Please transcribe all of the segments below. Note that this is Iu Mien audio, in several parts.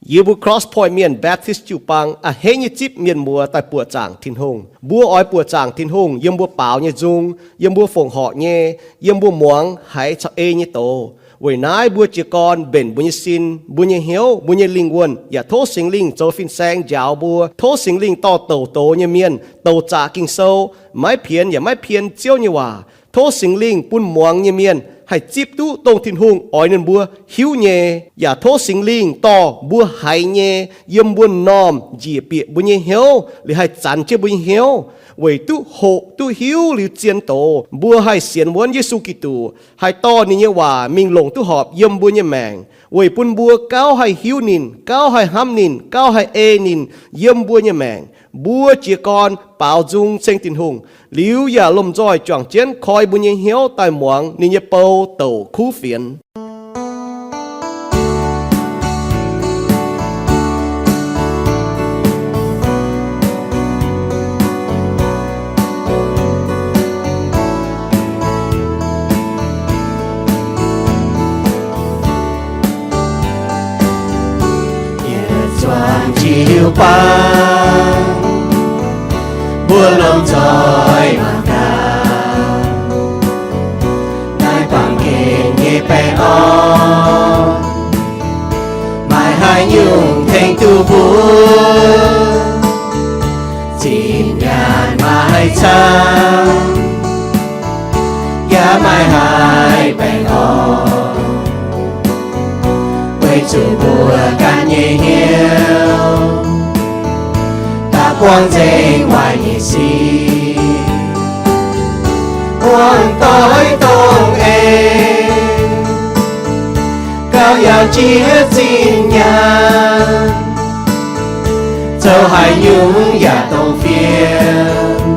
Yie mbuo Cross Point Mienh Baptist jiu-baang a'hneiv nyei zipv mienh muoz daaih buoqc zaangc Tin-Hungh. Mbuo oix buoqc zaangc Tin-Hungh yiem mbuo baaux nyei nzung, yiem mbuo fongc horc nyei, yiem mbuo muangx haiz caux ei nyei doz. Weic naaiv mbuo jiez gorn mbenc mbuo nyei sin, mbuo nyei hnyouv, mbuo nyei lingh wuonh, yaac tov Singx Lingh zoux fin-saeng njaaux mbuo. Tov Singx Lingh dorh douc doz nyei mienh, douc zaqc Ging-Sou, maiv pienx yaac maiv pien Ziouv nyei waac. Tov Singx Lingh bun muangx nyei mienh haih zipv duqv dongh Tin-Hungh oix ninh mbuo hiuv nyei. Yaac tov Singx Lingh dorh mbuo haiz nyei yiem mbuo m'normh njiec bieqc mbuo nyei hnyouv, liuz haih zanx jienv mbuo nyei hnyouv, weic duqv hoqc duqv hiuv liuz zien doz, mbuo haih sienx wuonv Yesu Giduc, haih dorh ninh nyei waac mingh longc duqv horpc yiem mbuo nyei maengc, weic bun mbuo gauh haih hiuv ninh, gauh haih hnamv ninh, gauh haih ei ninh yiem mbuo nyei maengc. Mbuo jiez gorn baaux nzung ceng Tin-Hungh, liuz yaac lomh nzoih juangc jienv koi mbuo nyei hnyouv daaih muangx ninh nyei bou douc kuv fienx. Yietc zuangx jiu-baang, mbuo lomh nzoih mangc gaax, naaiv baamh gen nyei baengh orn, maaih haaix nyungc tengx duqv mbuo? Zinh nyaanh maaih camv, yaac maaih haiz baengh orn, weic zuqc mbuo ganh nyei hnyouv daaih buangv nzengc waaic nyei sic. Muangx doix dongh eix, gauh yaac jiex zinh nyaanh, zoux haaix nyungc yaac dongh fiem,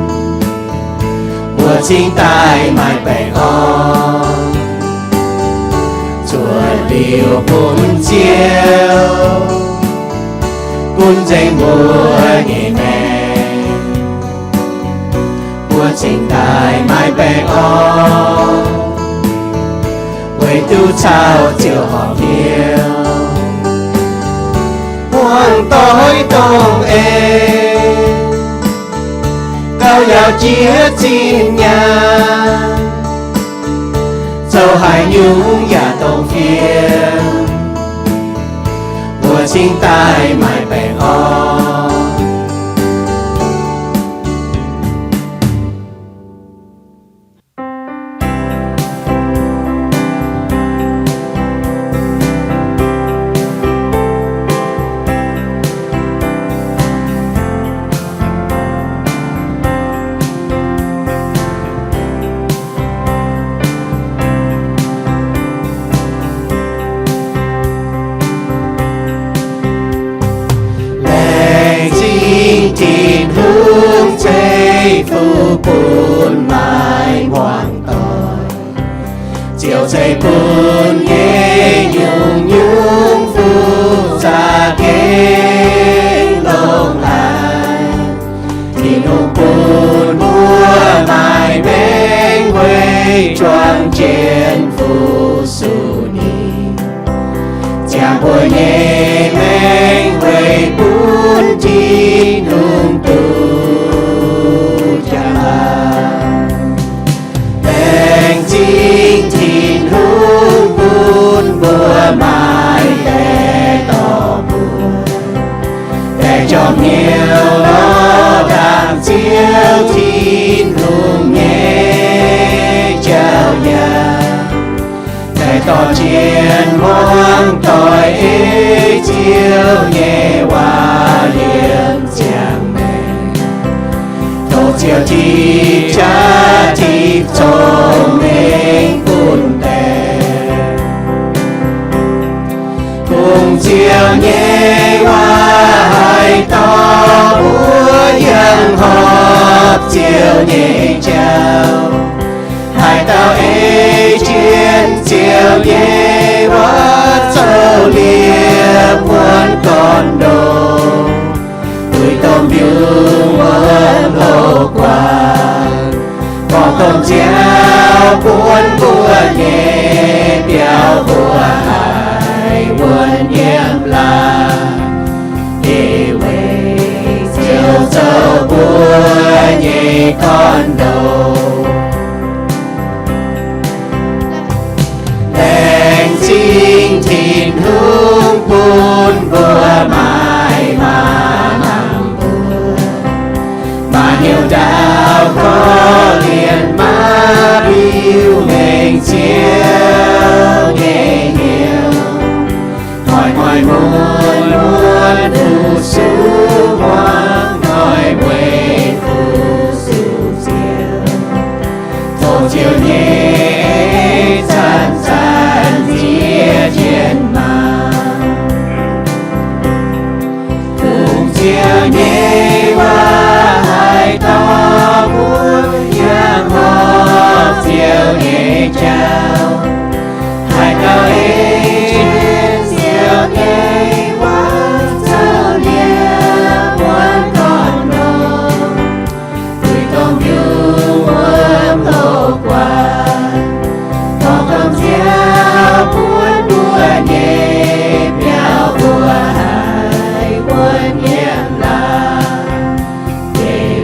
mbuo cingx daaih maaih baengh orn. Zuotc liuz bun Ziouv gunv nzengc mbuo nyei maengc, mbuo cingx daaih maaih baengh orn, weic duqv caux Ziouv horpc hnyouv. Muangx doix dongh eix, gauh yaac jiex zinh nyaanh, zoux haaix nyungc yaac dongh fiem, mbuo cingx daaih maaih baengh orn. Laengz zingh Tin-Hungh ceix fuqv bun maaih muangx doic. Ziouv ceix bun nyei nyungc-nyungc fuqv za'gengh longx haic. Tin-Hungh bun mbuo maaih maengc weic juang jienv fu-sux ninh. Ziangh mbuo nyei maengc weic bun Tin-Hungh duqv jangx. Laengz zingh Tin-Hungh bun mbuo maaih deix dorh mbuo deix jorm hnyouv lorz ndaangc Ziouv Tin-Hungh nyei jauv yaac daaih dorh jienv muangx doic ei Ziouv nyei waac yiem ziangh maengc. Tov Ziouv tipv qaqv tipv cong-mengh bun deix. Kungx Ziouv nyei waac haaix dauh mbuo yangh horpc Ziouv nyei jauv. Haaix dauh ei jienv Ziouv nyei waac zoux liepc wuonv gorn-ndoqv, duih domh mbiungc wuom hlo guanh, gorngv domh nziaaux buonv mbuo nyei biauv mbuo haih wuonv yiem laangz. gorn-ndoqv. Laengz zingh Tin-Hungh bun mbuo maaih maah mbuo, maaih hnyouv ndaauv korv-lienh, maaih biux hengx Ziouv nyei hnyouv. Hnoi-hnoi muonz muonz fu-sux muangx, hnoi-hnoi fu-sux Ziouv. Tov Ziouv nyei zanc-zanc nziex jienv maah! Kungx Ziouv nyei waac haih dorh mbuo yangh horpc Ziouv nyei jauv. Haaix dauh ei jienv Ziouv nyei waac zoux liuz buonv gorn-ndoqv, duqv dongh yungh wuom loz-guaax. Dongh Ziouv buonv mbuo nyei biauv mbuo haih wuonv yiem laangz,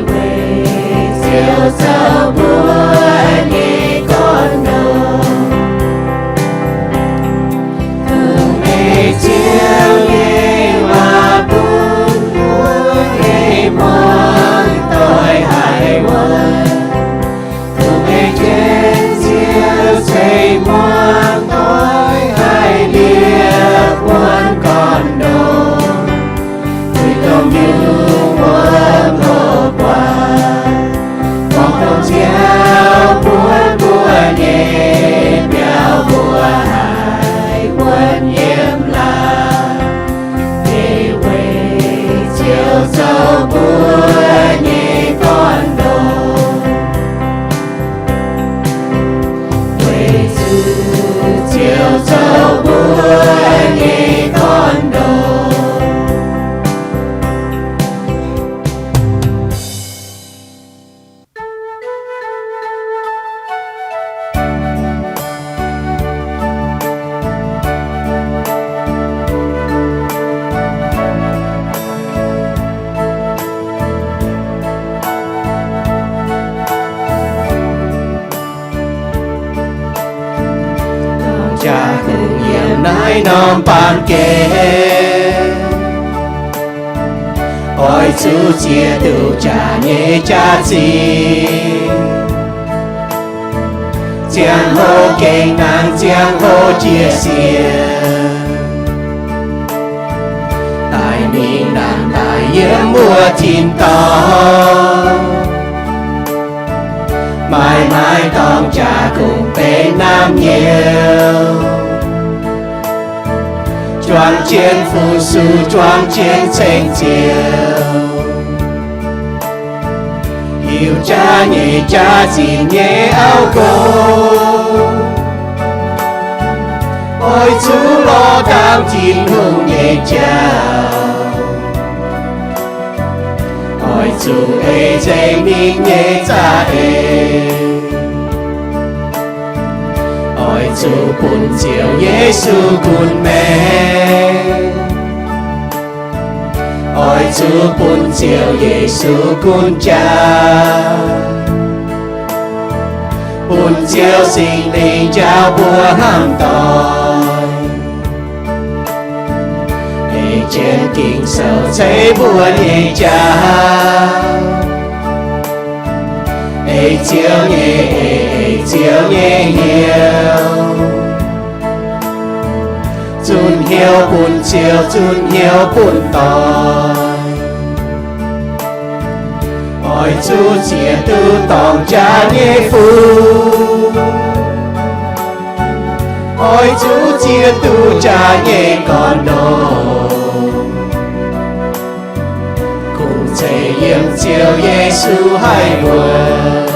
weic Ziouv zoux mbuo nyei gorn-ndoqv. Kungx ei Ziouv nyei waac bun mbuo nyei muangx doic haih wuonv. Kungx ei jienv Ziouv ceix muangx doic haih liepc buonv gorn-ndoqv, duqv dongh yungh wuom loz-guaax. Dongh Ziouv buonv mbuo nyei biauv mbuo haih wuonv yiem laangz, weic Ziouv zoux mbuo nyei gorn-ndoqv. Weic zuqc Ziouv zoux mbuo nyei gorn-ndoqv. Dorng jaa-kungx yiem naaiv norm baamh gen, oix zuqc ziex duqv jaax nyei jaax-zinh, ziangh hoc gengh nangh ziangh hoc jiex siec, daaih mingh nangh daaih yiem wuov tin-dorngh. Maaih maaih dorng jaa-kungx benx naamh nyouz, juang jienv fu-sux, juang jienv ceng Ziouv. Hiuv jaax nyei jaax-zinh nyei auv-gorx, oix zuqc lorz dangx Tin-Hungh nyei jauv. Oix zuqc ei nzengc ninh nyei za'eix. Oix zuqc bun Ziouv Yesu gunv maengc. Oix zuqc bun Ziouv Yesu gunv jaa, bun Ziouv Singx Lingh njaaux mbuo hnamv doic. Ei jienv Ging-Sou ceix mbuo nyei jaa, ei Ziouv nyei, ei, ei Ziouv nyei hnyouv. Zunc hnyouv bun Ziouv, zunc hnyouv bun doic. Oix zuqc ziex duqv dorng jaa nyei fun. Oix zuqc ziex duqv jaa nyei gorn-ndoqv. Kungx ceix yiem Ziouv Yesu haih wuonv.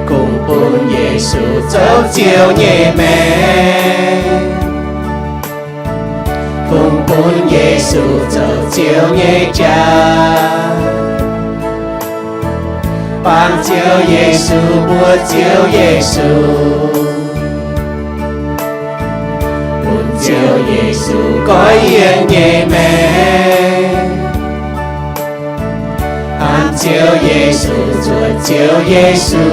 Kungx bun Yesu zoux Ziouv nyei maengc. Kungx bun Yesu zoux Ziouv nyei jaa. Baamh Ziouv Yesu, mbuo Ziouv Yesu, bun Ziouv Yesu goiv yienh nyei maengc. An Ziouv Yesu, zuotc Ziouv Yesu,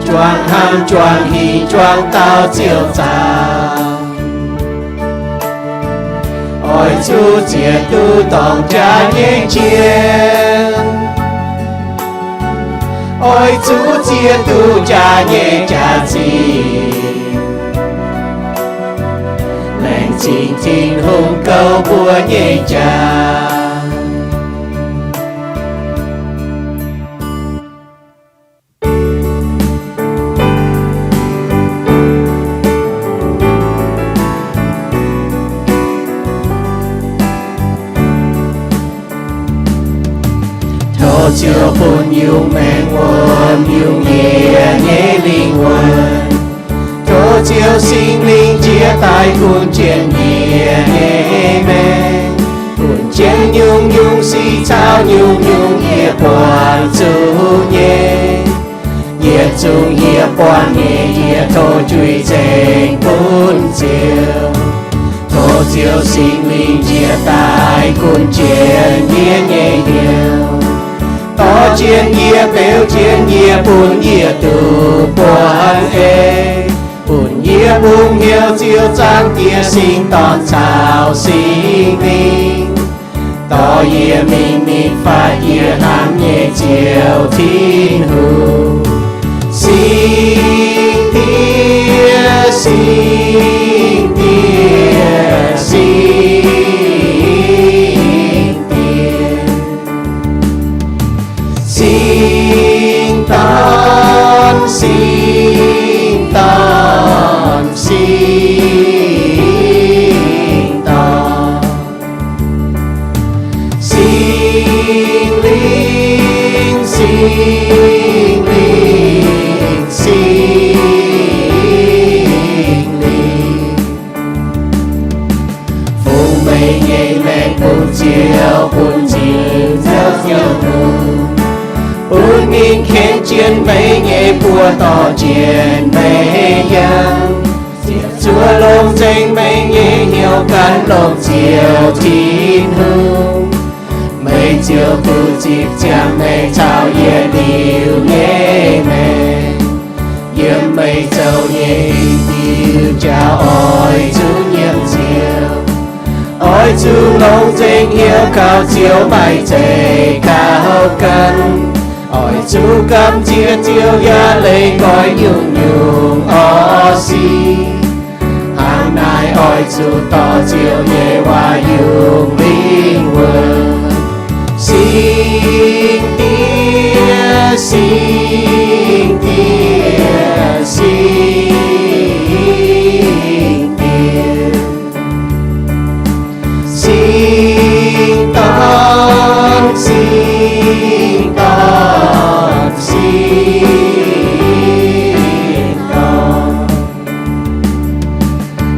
juangc hnamv, juangc hingh, juangc dauh Ziouv zaah. Oix zuqc ziex duqv dorngc jaax nyei jien, oix zuqc ziex duqv jaax nyei jaax-zinh, laengz zingh Tin-Hungh gouv mbuo nyei jaax. Tov Ziouv bun nyungc maengc wuom nyungc yie nyei lingh wuonh. Tov Ziouv Singx Lingh njiec daaih gunv jienv yie nyei maengc, gunv jienv nyungc-nyungc sic caux nyungc-nyungc yie buangh zuqc nyei. Yietc zungv yie buangh nyei yie tov juix nzengc bun Ziouv. Tov Ziouv Singx Lingh njiec daaih gunv jienv yie nyei hnyouv, dorh jienv yie, beuv jienv yie, bun yie duqv buatc ei, bun yie mbungh hnyouv Ziouv Zaangc Diex, Singx Dorn caux Singx Lingh, dorh yie mingh nitv faix yie hnamv nyei Ziouv Tin-Hungh. Singx Diex, Singx Diex, Singx Diex, Singx Dorn, Singx Dorn, Singx Dorn, Singx Lingh, Singx Lingh, Singx Lingh, fungx meih nyei maengc bun Ziouv, bun Ziouv Tin-Hungh, bun ninh kenx jienv meih nyei buoz, dorh jienv meih yangh, ziepc zuoqv longc nzengc meih nyei hnyouv gan longx Ziouv Tin-Hungh. Meih ziouc duqv zipv ziangx meih caux yie liuz nyei maengc. Yiem meih zoux nyei diuh jauv oix zuqc nyiemc Ziouv, oix zuqc longc nzengc hnyouv kaux Ziouv, maaih zeiz gauh ganh. Oix zuqc gamh nziex Ziouv yaac leih nqoi nyungc-nyungc orqv sic. Hnangv naaic oix zuqc dorh Ziouv nyei waac yungz lingh wuonh. Singx Diex, Singx Diex, Singx Diex, Singx Dorn, Singx Dorn, Singx Dorn,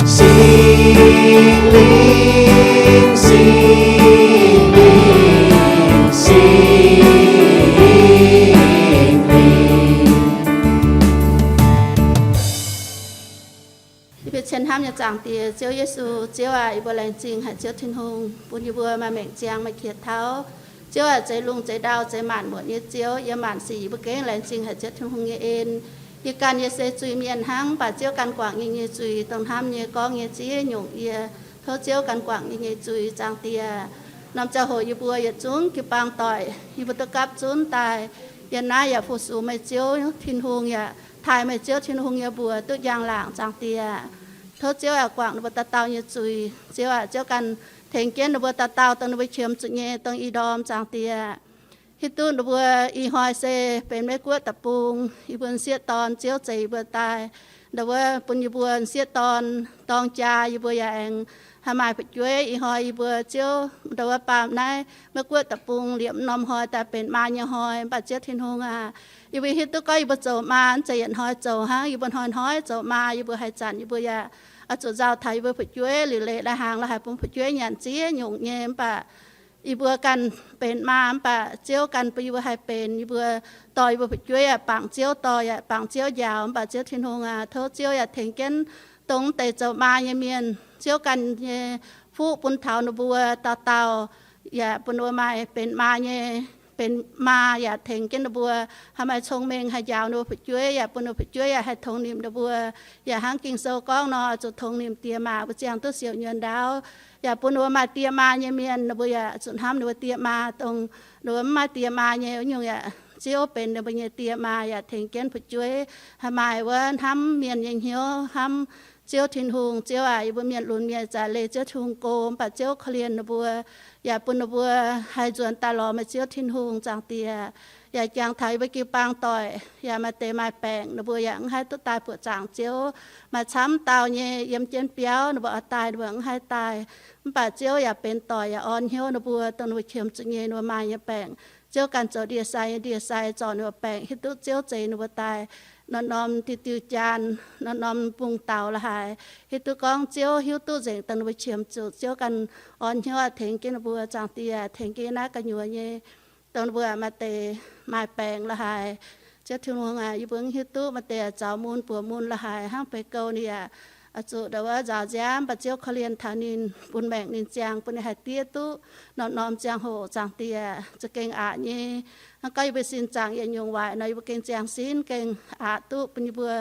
Singx Lingh, Singx Lingh, Singx Lingh. Yie mbuo cien hnamv nyei Zaangc Diex, Ziouv Yesu, Ziouv aac, yie mbuo laengz zingh haic Ziouv Tin-Hungh bun yie mbuo maaih maengc ziangx, maaih qiex taux. Ziouv aac, zeix lungh zeix ndau, zeix maanc muotc nyei Ziouv, yiem maanc sic yie mbuo gengh laengz zingh haic Ziouv Tin-Hungh nyei en. Yie ganh yie se zuiz-mienh hnangv, mv baac Ziouv ganh guangc yie nyei zuiz, dongh hnamv nyei, gorngv nyei, ziex nyungc yie. Tov Ziouv ganh guangc yie nyei zuiz, Zaangc Diex. Norm ziangh hoc yie mbuo yietc zungv jiu-baang doic, yie mbuo duqv gapv zunv daaih. Yiem naaiv yaac fu-sux meih Ziouv Tin-Hungh, yaac taaih meih Ziouv Tin-Hungh nyei mbuox duqv njang-laangc, Zaangc Diex. Tov Ziouv yaac guangc ninh mbuo dauh dauh nyei zuiz. Ziouv aac, Ziouv ganh tengx jienv ninh mbuo dauh dauh dongh ninh mbuo qiemx zuqc nyei dongh ih ndorm, Zaangc Diex. Hiuv duqv ninh mbuo ih hnoi se benx Meiv Guoqv deic-bung, yie mbuo m'sieqv dorn Ziouv zeix yie mbuo daaih. Ndau wuov bun yie mbuo m'sieqv dorn dorng jaa, yie mbuo yaac aengx haih maaih fu'jueiv. Ih hnoi yie mbuo Ziouv ndau wuov baamh naaiv Meiv Guoqv deic-bung liepc norm hnoi daaih benx maa nyei hnoi, mv baac Ziouv Tin-Hungh aac, yie mbuo hiuv duqv gorngv yie mbuo zoux maa mv zeiz yietc hnoi zoux hnangv. Yie mbuo hnoi-hnoi zoux maa, yie mbuo haih zanc yie mbuo yaac oix zuqc nzauh taux yie mbuo fu'jueiv, liuc leiz lai-hnaangx la'haiz bun fu'jueiv nyanc ziex nyungc nyei. Mv baac yie mbuo ganh benx maa, mv baac Ziouv ganh bun yie mbuo haih benx. Yie mbuo dorh yie mbuo fu'jueiv yaac bangc Ziouv dorh, yaac bangc Ziouv njaaux. Mv baac Ziouv Tin-Hungh aac, tov Ziouv yaac tengx jienv dongh mv deix zoux maa nyei mienh, Ziouv ganh nyei fuqv bun taux ninh mbuo dauh dauh. yaac bun ninh mbuo maaih benx maa nyei, benx maa yaac tengx jienv ninh mbuo haih maaih cong-mengh haih njaaux ninh mbuo fu'jueiv, yaac bun ninh mbuo fu'jueiv yaac haih tongx nimc ninh mbuo. Yaac hnangv Ging-Sou gorngv nor, zuqc tongx nimc diex maac mbuo ziangh duqv siouc nyuonh ndaauv. Yaac bun ninh mbuo maaih diex maa nyei mienh, ninh mbuo yaac zuqc hnamv ninh mbuo diex maa, dongh ninh mbuo mv maaih diex maa nyei wuov nyungc yaac Ziouv benx ninh mbuo nyei diex maa yaac tengx jienv fu'jueiv haih maaih wuov hnamv mienh nyei hnyouv, hnamv Ziouv Tin-Hungh. Ziouv aac, yie mbuo mienh lunx mienh zaqc leih Ziouv Tin-Hungh go, mv baac Ziouv korv-lienh ninh mbuo, yaac bun ninh mbuo haih nzuonx daaih lorz meih Ziouv Tin-Hungh, Zaangc Diex. Yaac jangx taux yie mbuo jiu-baang doic yaac maaih deix maaih baengc, ninh mbuo yaac mv haih duqv daaih buoqc zaangc Ziouv. Maaih camv dauh nyei yiem jienv biauv, ninh mbuo oix daaih ninh mbuo mv haih daaih. Mv baac Ziouv yaac benx doic yaac orn hnyouv ninh mbuo, dongh ninh mbuo qiemx zuqc nyei ninh mbuo maaih nyei baengc. Ziouv ganh zoux ndie-sai nyei ndie-sai zorc ninh mbuo baengc, hiuv duqv Ziouv zeix ninh mbuo daaih norm-norm diuh diuh jaan, norm-norm mbungv daux la'haaix, hiuv duqv gorngv Ziouv hiuv duqv nzengc dongh ninh mbuo qiemx zuqc. Ziouv ganh orn hnyouv tengx jienv ninh mbuo, Zaangc Diex, tengx jienv naaiv gu'nyuoz nyei, dongh ninh mbuo maaih deix maaih baengc la'haaix. Ziouv Tin-Hungh aac, yie mbuo mv hiuv duqv, maaih deix zaux mun buoz mun la'haaix hnangv beiv gouv ninh yaac oix zuqc ndau wuov nzaaux nziaamv, mv baac Ziouv korv-lienh taux ninh, bun maengc ninh ziangh, bun ninh haih diev duqv norm-norm ziangh hoc, Zaangc Diex, za'gengh aqc nyei. Hnangv gorngv yie mbuo sin zaangc yietc nyungc waaic nor, yie mbuo gengh ziangh sin gengh aqc duqv bun yie mbuo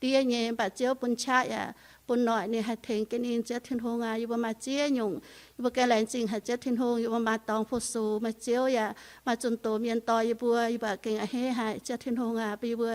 diev nyei, mv baac Ziouv bun qaqv yaac bun noic ninh haih tengx jienv ninh. Ziouv Tin-Hungh aac, yie mbuo maaih ziex nyungc, yie mbuo gengh laengz zingh haic Ziouv Tin-Hungh. Yie mbuo maaih dorngx fu-sux, maaih Ziouv yaac maaih zunh doz mienh dorh yie mbuo, yie mbuo gengh a'hneiv haic Ziouv Tin-Hungh aac, bun yie mbuo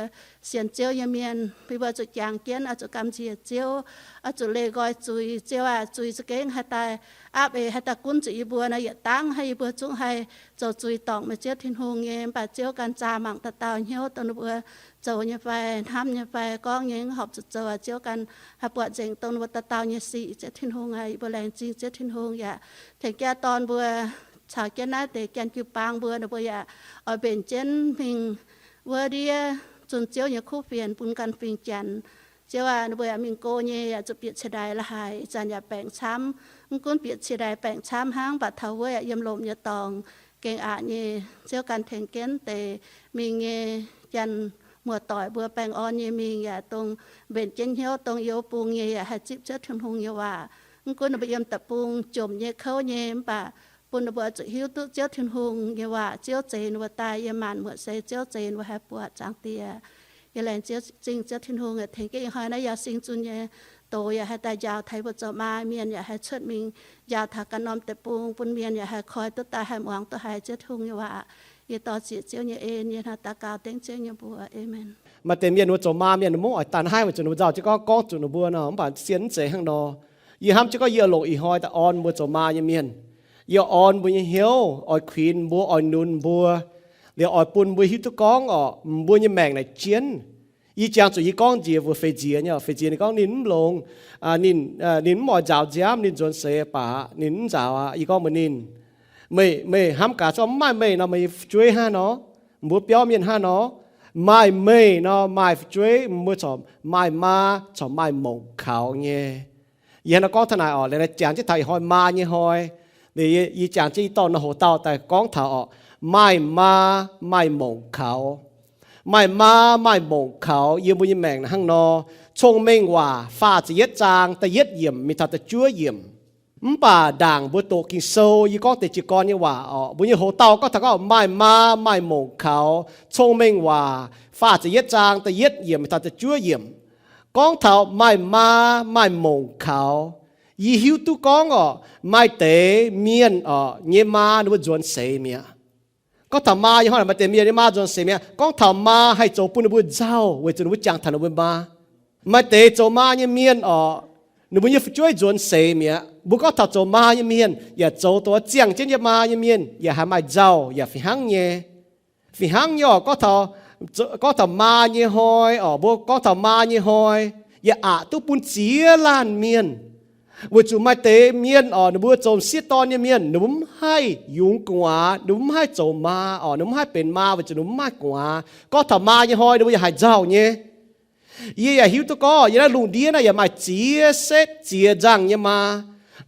sienx Ziouv nyei mienh, bun yie mbuo zuqc jangx jienv oix zuqc gamh nziex Ziouv, oix zuqc leih nqoi zuiz. Ziouv aac, zuiz za'gengh haih daaih aapv eix, haih daaih gunv zuqc yie mbuo nor, yietc dangv haih yie mbuo zungv haih zoux zuiz dorngc meih Ziouv Tin-Hungh nyei. Mv baac Ziouv ganh zaah mangc dauh dauh hnyouv, dongh ninh mbuo zoux nyei fai, hnamv nyei fai, gorngv nyei, horpc zuqc zoux aac, Ziouv ganh haih buatc nzengc dongh ninh mbuo dauh dauh nyei sic. Ziouv Tin-Hungh aac, yie mbuo laengz zingh Ziouv Tin-Hungh yaac tengx jienv dorn mbuo caux jienv naaiv deix janx jiu-baang mbuo, ninh mbuo yaac oix mbenc jienv mingh wuov ndiev zunh Ziouv nyei kuv fienx bun ganh fingx Janx. Ziouv aac, ninh mbuo yaac mingh go nyei yaac zuqc bieqc cie ndaix la'haaix, ih zanc yaac baengc camv. Mv gunv bieqc cie ndaix baengc camv hnangv, mv baac taux wuov yaac yiem lomc nyei dorngx gengh aqc nyei. Ziouv ganh tengx jienv deix mingh nyei janx muoz-doic mbuo baengh orn nyei mingh, yaac dongh mbenc jienv hnyouv, dongh youv bung nyei yaac haih zipv Ziouv Tin-Hungh nyei waac. Mv gunv ninh mbuo yiem deic-bung jomc nyei kouv nyei, mv baac bun ninh mbuo zuqc hiuv duqv Ziouv Tin-Hungh nyei waac. Ziouv zeix ninh mbuo daaih yiem maanc muotc seix, Ziouv zeix ninh mbuo haih buatc, Zaangc Diex. Yie laengz zingh Ziouv Tin-Hungh tengx jienv ih hnoi naaiv Yauh Sing Zunh nyei doz yaac haih daaih njaaux taux yie mbuo zoux maa mienh, yaac haih cuotv mingh njaaux taux ganh norm deic-bung, bun mienh yaac haih koi duqv daaih, haih muangx duqv haiz Ziouv Tin-Hungh nyei waac. Yie dor ziec Ziouv nyei en, yie hnangv daux gaux dengv Ziouv nyei mbuox. Aamen. Maaih deix mienh mbuo zoux maa mienh mv oix daaih naaiv weic zuqc ninh mbuo nzauh jienv gorngv, gorngv zuqc ninh mbuo nor, mv baac sienx mv zeiz hnangv nor. Yie hnamv jienv gorngv yie longc ih hnoi daaih orn mbuo zoux maa nyei mienh. Yie orn mbuo nyei hnyouv, oix kuinx mbuo, oix nunc mbuo, liuz oix bun mbuo hiuv duqv gorngv orqc, mbuo nyei maengc naaic jienv. Yie jangx zuqc yie gorngv nziex mbuox feix nziex nyei, feix nziex ninh gorngv ninh mv longx, ninh, ninh mv oix nzaaux nziaamv, ninh nzuonx seix baac ninh mv nzaaux aqv. Yie gorngv mbuox ninh, meih, meih hnamv gaax, se gorngv mv maaih meih nor, meih nyei fu'jueiv hnangv nor, mbuo biauv mienh hnangv nor, maaih meih nor, maaih fu'jueiv, mbuo corc maaih maa, corc maaih mongc kaux nyei. Yie hnangv nor gorngv taux naaic orqc, liuz naaiv jangx jienv taux ih hnoi maa nyei hnoi. Liuz yie jangx jienv yie dorh nor hoc dauh daaih gorngv taux orqc, maaih maa maaih mongc kaux. Maaih maa maaih mongc kaux yiem mbuo nyei maengc naaic hnangv nor. Cong-Mengh Waac faah ziepc yietv zaang da'yietv yiemc mingh taux da'juov yiemc. Mv baac ndaangc mbuo doqc Ging-Sou, yie gorngv deix jiez gorn nyei waac orqc, mbuo nyei hoc dauh gorngv taux gorngv maaih maa maaih mongc kaux. Cong-Mengh Waac faah ziepc yietv zaang da'yietv yiemc mingh taux da'juov yiemc gorngv taux maaih maa maaih mongc kaux. Yie hiuv duqv gorngv orqc, maaih deix mienh orqc nyei maa ninh mbuo nzuonx seix mi'aqv. Gorngv taux maa nyei hnoi, maaih deix mienh nyei maa nzuonx seix mi'aqv. Gorngv taux maa haih zoux bun ninh mbuo nzauh weic zuqc ninh mbuo jangx taux ninh mbuo maa. Maaih deix zoux maa nyei mienh orqc, ninh mbuo nyei fu'jueiv nzuonx seix mi'aqv. Mbuo gorngv taux zoux maa nyei mienh yaac zoux dongh ziangh jienv nyei maa nyei mienh yaac haih maaih nzauh yaac fih hnangv nyei. Fih hnangv nyei orqc, gorngv taux, gorngv taux maa nyei hnoi orqc, mbuo gorngv taux maa nyei hnoi yaac aqc duqv bun ziex laanh mienh. Weic zuqc maaih deix mienh orqc, ninh mbuo zoux m'sieqv dorn nyei mienh, ninh mbuo mv haih yungz gu'nguaaz, ninh mbuo mv haih zoux maa orqc, ninh mbuo mv haih benx maa weic zuqc ninh mbuo mv maaih gu'nguaaz. Gorngv taux maa nyei hnoi ninh mbuo yaac haiz nzauh nyei. Yie yaac hiuv duqv gorngv yiem naaiv lungh ndiev naaiv yaac maaih ziex setv ziex nzangh nyei maa.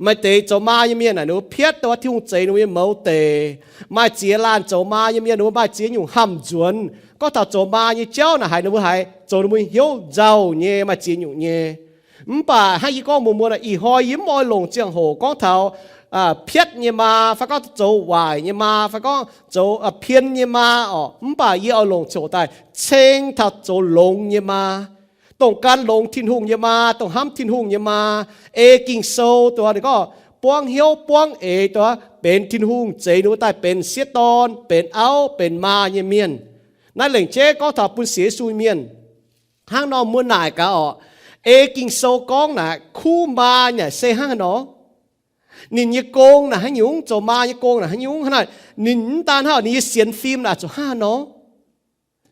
Maaih deix zoux maa nyei mienh naaic, ninh mbuo piatv dongh Tin-Hungh zeix ninh mbuo nyei mouz deic. Maaih ziex laanh zoux maa nyei mienh, ninh mbuo maaih ziex nyungc hamh nzuonx. Gorngv taux zoux maa nyei jauv naaic haiz ninh mbuo haiz zoux ninh mbuo hnyouv nzauh nyei, maaih ziex nyungc nyei. Mv baac hnangv yie gorngv mbuox mbuo naaic, ih hnoi yie mv oix longc ziangh hoc gorngv taux piatv nyei maa, fai gorngv zoux waaic nyei maa, fai gorngv zoux pien nyei maa orqc. Mv baac yie oix longc ziangh hoc daaih ceng taux zoux longx nyei maa, dongh gan longx Tin-Hungh nyei maa, dongh hnamv Tin-Hungh nyei maa, ei Ging-Sou dongh ninh gorngv buangv hnyouv buangv eix dongh benx Tin-Hungh zeix ninh mbuo daaih benx sieqv dorn, benx auv, benx maa nyei mienh. Naaiv lengc jeiv gorngv taux bun sienx Yesu mienh. Hnangv nor mbuo naaic gaax orqc, ei Ging-Sou gorngv naaic kuv maa naaic se hnangv haaix nor? Ninh nyei gong naaic haaix nyungc? Zoux maa nyei gong naaic haaix nyungc? Hnangv naaic, ninh mv daan hnangv, ninh nyei sienx fim naaic zuqc hnangv haaix nor?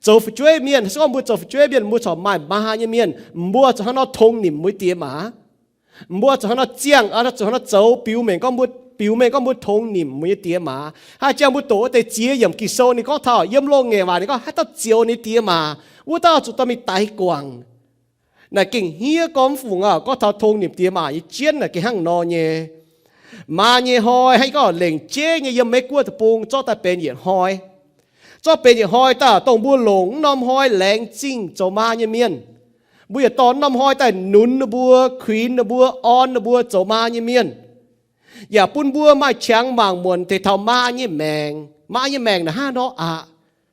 Zoux fu'jueiv mienh, se gorngv mbuo zoux fu'jueiv mienh, mbuo corc maaih maa nyei mienh, mbuo zuqc hnangv nor tongx nimc mbuo nyei diex maac? Mbuo zuqc hnangv nor ziangh, zuqc hnangv nor zoux biux mengh gorngv mbuo, biux mengh gorngv mbuo tongx nimc mbuo nyei diex maac? Haaix jangx mbuo doqc wuov deix ziex yiemc Ging-Sou ninh gorngv taux yiem loz-ngaengc waac ninh gorngv haaix dauh zioux ninh diex maac, wuov dauh zuqc dorh mingh daix guangc. Naaic gengh hniev gormx fungc aqv. Gorngv taux tongx nimc diex maac nyei jienv naaic gengh hnangv nor nyei. Maa nyei hnoi hnangv gorngv lengc jeiv nyei yiem Meiv-Guoqv deic-bung zorqv daaih benx yietc hnoi. Zorqv benx yietc hnoi daaih dongh mbuo longc mv norm hnoi laengz zingh zoux maa nyei mienh. Mbuo yietc dorh mv norm hnoi daaih nunz ninh mbuo, kuinx ninh mbuo, orn ninh mbuo zoux maa nyei mienh. Yaac bun mbuo maaih qangx mangc muonc deix taux maa nyei maengc. Maa nyei maengc naaic hnangv nor aqv.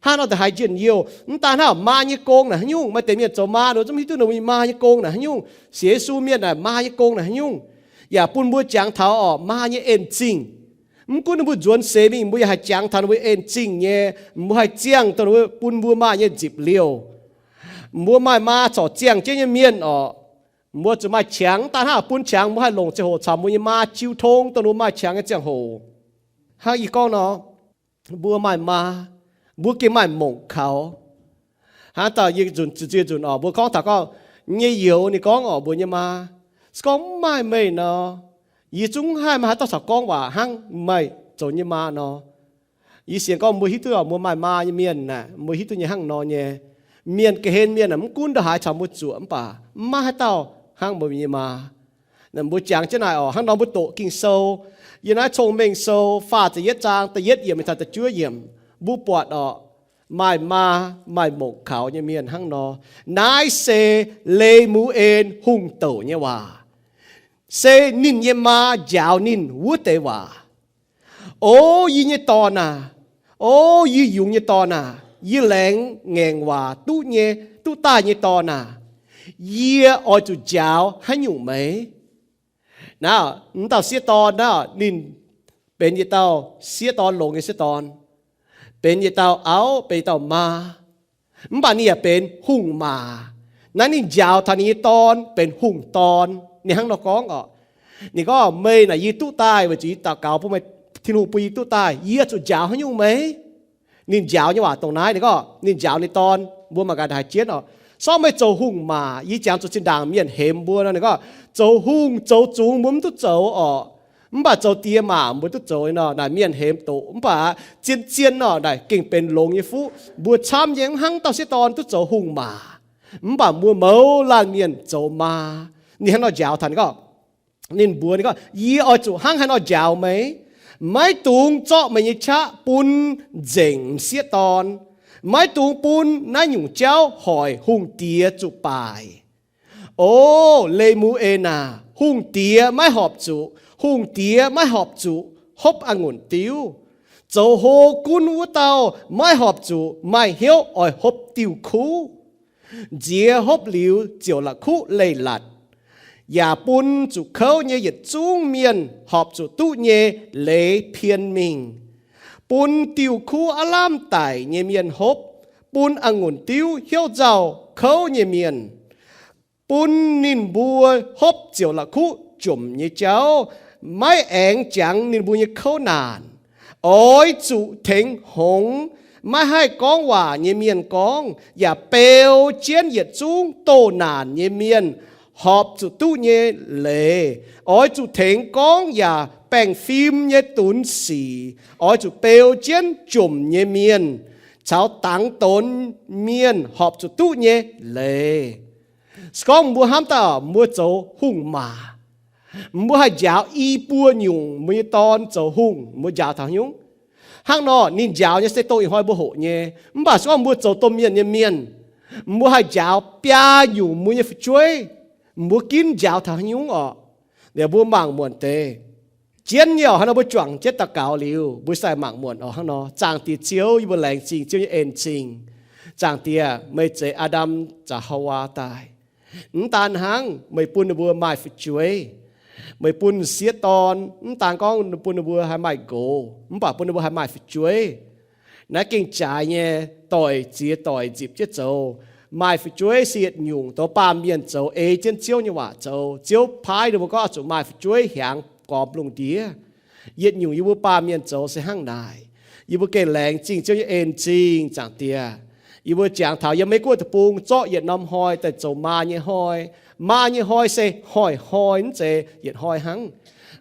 Hnangv nor da'haiz njien-youh. Mv daan hnangv maa nyei gong naaic haaix nyungc, maaih deix mienh zoux maa ninh mbuo zungv mv hiuv duqv ninh mbuo nyei maa nyei gong naaic haaix nyungc, sienx Yesu mienh naaic maa nyei gong naaic haaix nyungc. Yaac bun mbuo jangx taux orqc maa nyei en-zingh. Mv gunv ninh mbuo nzuonx seix mingh, mbuo yaac haih jangx taux ninh mbuo en-zingh nyei, mbuo haih ziangh dongh ninh mbuo bun mbuo maaih nyei nzipc liouh. Mbuo maaih maa corc ziangh jienv nyei mienh orqc, mbuo zuqc maaih qangx. Mv daan hnangv bun qangx, mbuo haih longc ziangh hoc caux mbuo nyei maa jiu tong dongh ninh mbuo maaih qangx nyei ziangh hoc. Hnangv yie gorngv nor, mbuo maaih maa, mbuo gengh maaih mongc kaux. Hnangv dauh yie nzunc, nzunc, nzunc orqc, mbuo gorngv taux gorngv nyei youz ninh gorngv orqc, mbuo nyei maa, se gorngv mv maaih meih nor, yie zungv mv haih maaih haaix dauh caux gorngv waac hnangv meih zoux nyei maa nor. Yie sienx gorngv mbuo hiuv duqv orqc, mbuo maaih maa nyei mienh naaic, mbuo hiuv duqv nyei hnangv nor nyei. Mienh ga'hlen mienh aah, mv gunv ndongc haaix caux mbuo zuoqc mv baac mv maaih haaix dauh hnangv mbuo nyei maa. Mbuo jangx jienv naaic orqc, hnangv nor mbuo doqc Ging-Sou, yiem naaiv Cong-Mengh Sou faah ziepc yietv zaang da'yietv yiemc mingh taux da'juov yiemc, mbuo buatc orqc, maaih maa, maaih mongc kaux nyei mienh hnangv nor. Naaiv se Le^mu^en hungh douc nyei waac, se ninh nyei maa njaaux ninh wuov deix waac. O yie nyei dorn aac, o yie yungz nyei dorn aac, yie laengz ngaengc waac duqv nyei, duqv daaih nyei dorn aac, yie oix zuqc njaaux haaix nyungc meih? Naaiv, naaiv dauh sieqv dorn naaiv, ninh benx yietc dauh sieqv dorn, longx nyei sieqv dorn, benx yietc dauh auv, benx yietc dauh maa, mv baac ninh yaac benx hungh maac. Naaiv ninh njaaux taux ninh nyei dorn benx hungh dorn. Ninh hnangv nor gorngv orqc, ninh gorngv, meih naaic yie duqv daaih weic zuqc yie daux gaux bun meih, Tin-Hungh bun yie duqv daaih, yie zuqc njaaux haaix nyungc meih? Ninh njaaux nyei waac dongh naaiv, ninh gorngv ninh njaaux ninh dorn, mbuo mangc gaax haaix jienv orqc. Se gorngv meih zoux hungh maac, yie jangx zuqc zinh ndaangc mienh hemx mbuo nor, ninh gorngv zoux hungh zoux zungx mbuo mv duqv zoux orqc, mv baac zoux diex maac mbuo duqv zoux nor. Naaic mienh hemx doqc, mv baac zien-zien nor naaic gengh benx longx nyei fuqv. Mbuo camv nyei mv hnangv dauh sieqv dorn duqv zoux hungh maac, mv baac mbuo mouz laanh mienh zoux maa. Ninh hnangv nor njaaux taux ninh gorngv, ninh mbuox ninh gorngv, yie oix zuqc hnangv haaix nor njaaux meih? Maiv dungx zorqv meih nyei qaqv bun nzengc m'sieqv dorn. Maiv dungx bun naaiv nyungc jauv hoic hungh diex zuqc baaic. O Le^mu^en aac, hungh diex maiv horpc zuqc, hungh diex maiv horpc zuqc hopv a'ngunc diuv. Zoux hlo gunv wuov dauh maiv horpc zuqc maaih hnyouv oix hopv diuh kuv. Nziex hopv liuz ziouc la'kuqv leiz-latc, yaac bun zuqc kouv nyei yietc zungv mienh horpc zuqc duqv nyei leiz pien mingh. Bun diuh kuv aav lamh daic nyei mienh hopv, bun a'ngunc diuv hnyouv nzauh kouv nyei mienh. Bun ninh mbuo hopv ziouc la'kuqv jomc nyei jauv, maiv aengx jangx ninh mbuo nyei kouv naanc. Oix zuqc tengx hngongx, maiv haih gorngv waac nyei mienh gorngv, yaac beu jienv yietc zungv doh naanc nyei mienh horpc zuqc duqv nyei leiz. Oix zuqc tengx gorngv yaac baengh fim nyei dunx sic. Oix zuqc beu jienv jomc nyei mienh caux dangx donx mienh horpc zuqc duqv nyei leiz. Se gorngv mbuo hnamv daaih mbuo zoux hungh maac, mbuo haih njaaux i buo nyungc mbuo nyei dorn zoux hungh, mbuo njaaux taux haaix nyungc? Hnangv nor ninh njaaux nyei se dongh ih hnoi mbuo hoqc nyei. Mv baac se gorngv mbuo zoux domh mienh nyei mienh, mbuo haih njaaux biaa nyungc mbuo nyei fu'jueiv, mbuo ginv njaaux taux haaix nyungc orqc? Liuz mbuo mangc muonc deix. Jienv nyei oc, hnangv nor mbuo juangc jienv daux gaux liuz, mbuo sai mangc muonc oc hnangv nor. Zaangc Diex Ziouv, yie mbuo laengz zingh Ziouv nyei en-zingh. Zaangc Diex, meih zeix Aa^ndam caux Haa^waa daaih. Mv daan hnangv, meih bun ninh mbuo maaih fu'jueiv. Meih bun m'sieqv dorn, mv daan gorngv bun ninh mbuo haih maaih nqox, mv baac bun ninh mbuo haih maaih fu'jueiv. Naaiv gengh jaaix nyei, doic ziex doic nzipc jienv zoux. Maaih fu'jueiv se yietc nyungc douz baamh mienh zoux ei jienv Ziouv nyei waac zoux. Ziouv paaiv ninh mbuo gorngv oix zuqc maaih fu'jueiv hiaangx gormx lungh ndiev. Yietc nyungc yie mbuo baamh mienh zoux se hnangv naaic. Yie mbuo gengh laengz zingh Ziouv nyei en-zingh, Zaangc Diex. Yie mbuo jangx taux yiem Meiv Guoqv deic-bung zorqv yietc norm hnoi daaih zoux maa nyei hnoi. Maa nyei hnoi se hnoi-hnoi, mv zeiz yietc hnoi hnangv.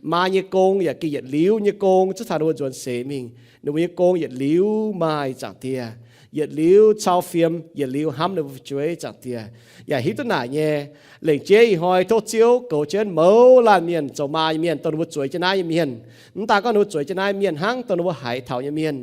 Maa nyei gong yaac gengh yietc liuz nyei gong zuov taux ninh mbuo nzuonx seix mingh. Ninh mbuo nyei gong yietc liuz maaih, Zaangc Diex, yietc liuz cau fiem, yietc liuz hnamv ninh mbuo fu'jueiv, Zaangc Diex. Yaac hiuv duqv naaic nyei, lengc jeiv ih hnoi tov Ziouv goux jienv mouz laanh mienh zoux maa nyei mienh, dongh ninh mbuo zueiz jienv naaiv nyei mienh. Mv daan gorngv ninh mbuo zueiz jienv naaiv mienh hnangv, dongh ninh mbuo haiz taux nyei mienh.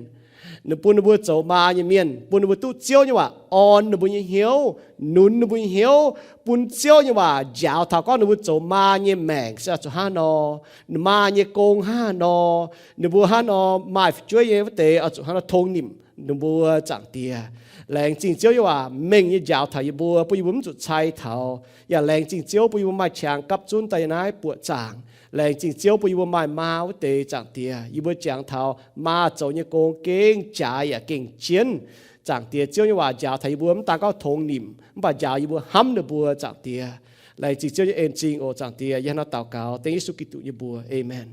Ninh bun ninh mbuo zoux maa nyei mienh, bun ninh mbuo duqv Ziouv nyei waac orn ninh mbuo nyei hnyouv, nunz ninh mbuo nyei hnyouv, bun Ziouv nyei waac njaaux taux gorngv ninh mbuo zoux maa nyei maengc se oix zuqc hnangv nor, maa nyei gong hnangv nor, ninh mbuo hnangv nor maaih fu'jueiv nyei wuov deix oix zuqc hnangv nor tongx nimc ninh mbuo, Zaangc Diex. Laengz zingh Ziouv nyei waac mengh nyei njaaux taux yie mbuo, bun yie mbuo mv zuqc cai taux. Yaac laengz zingh Ziouv bun yie mbuo maaih qangx gapv zunv daaih yiem naaiv buoqc zaangc. Laengz zingh Ziouv bun yie mbuo maaih maa wuov deix, Zaangc Diex. Yie mbuo jangx taux maa zoux nyei gong gengh jaaix yaac gengh jienv. Zaangc Diex, Ziouv nyei waac njaaux taux yie mbuo mv daan gorngv tongx nimc, mv baac njaaux yie mbuo hnamv ninh mbuo, Zaangc Diex. Laengz zingh Ziouv nyei en-zingh oc, Zaangc Diex. Yie hnangv nor daux gaux dengv Yesu Giduc nyei mbuox. Aamen.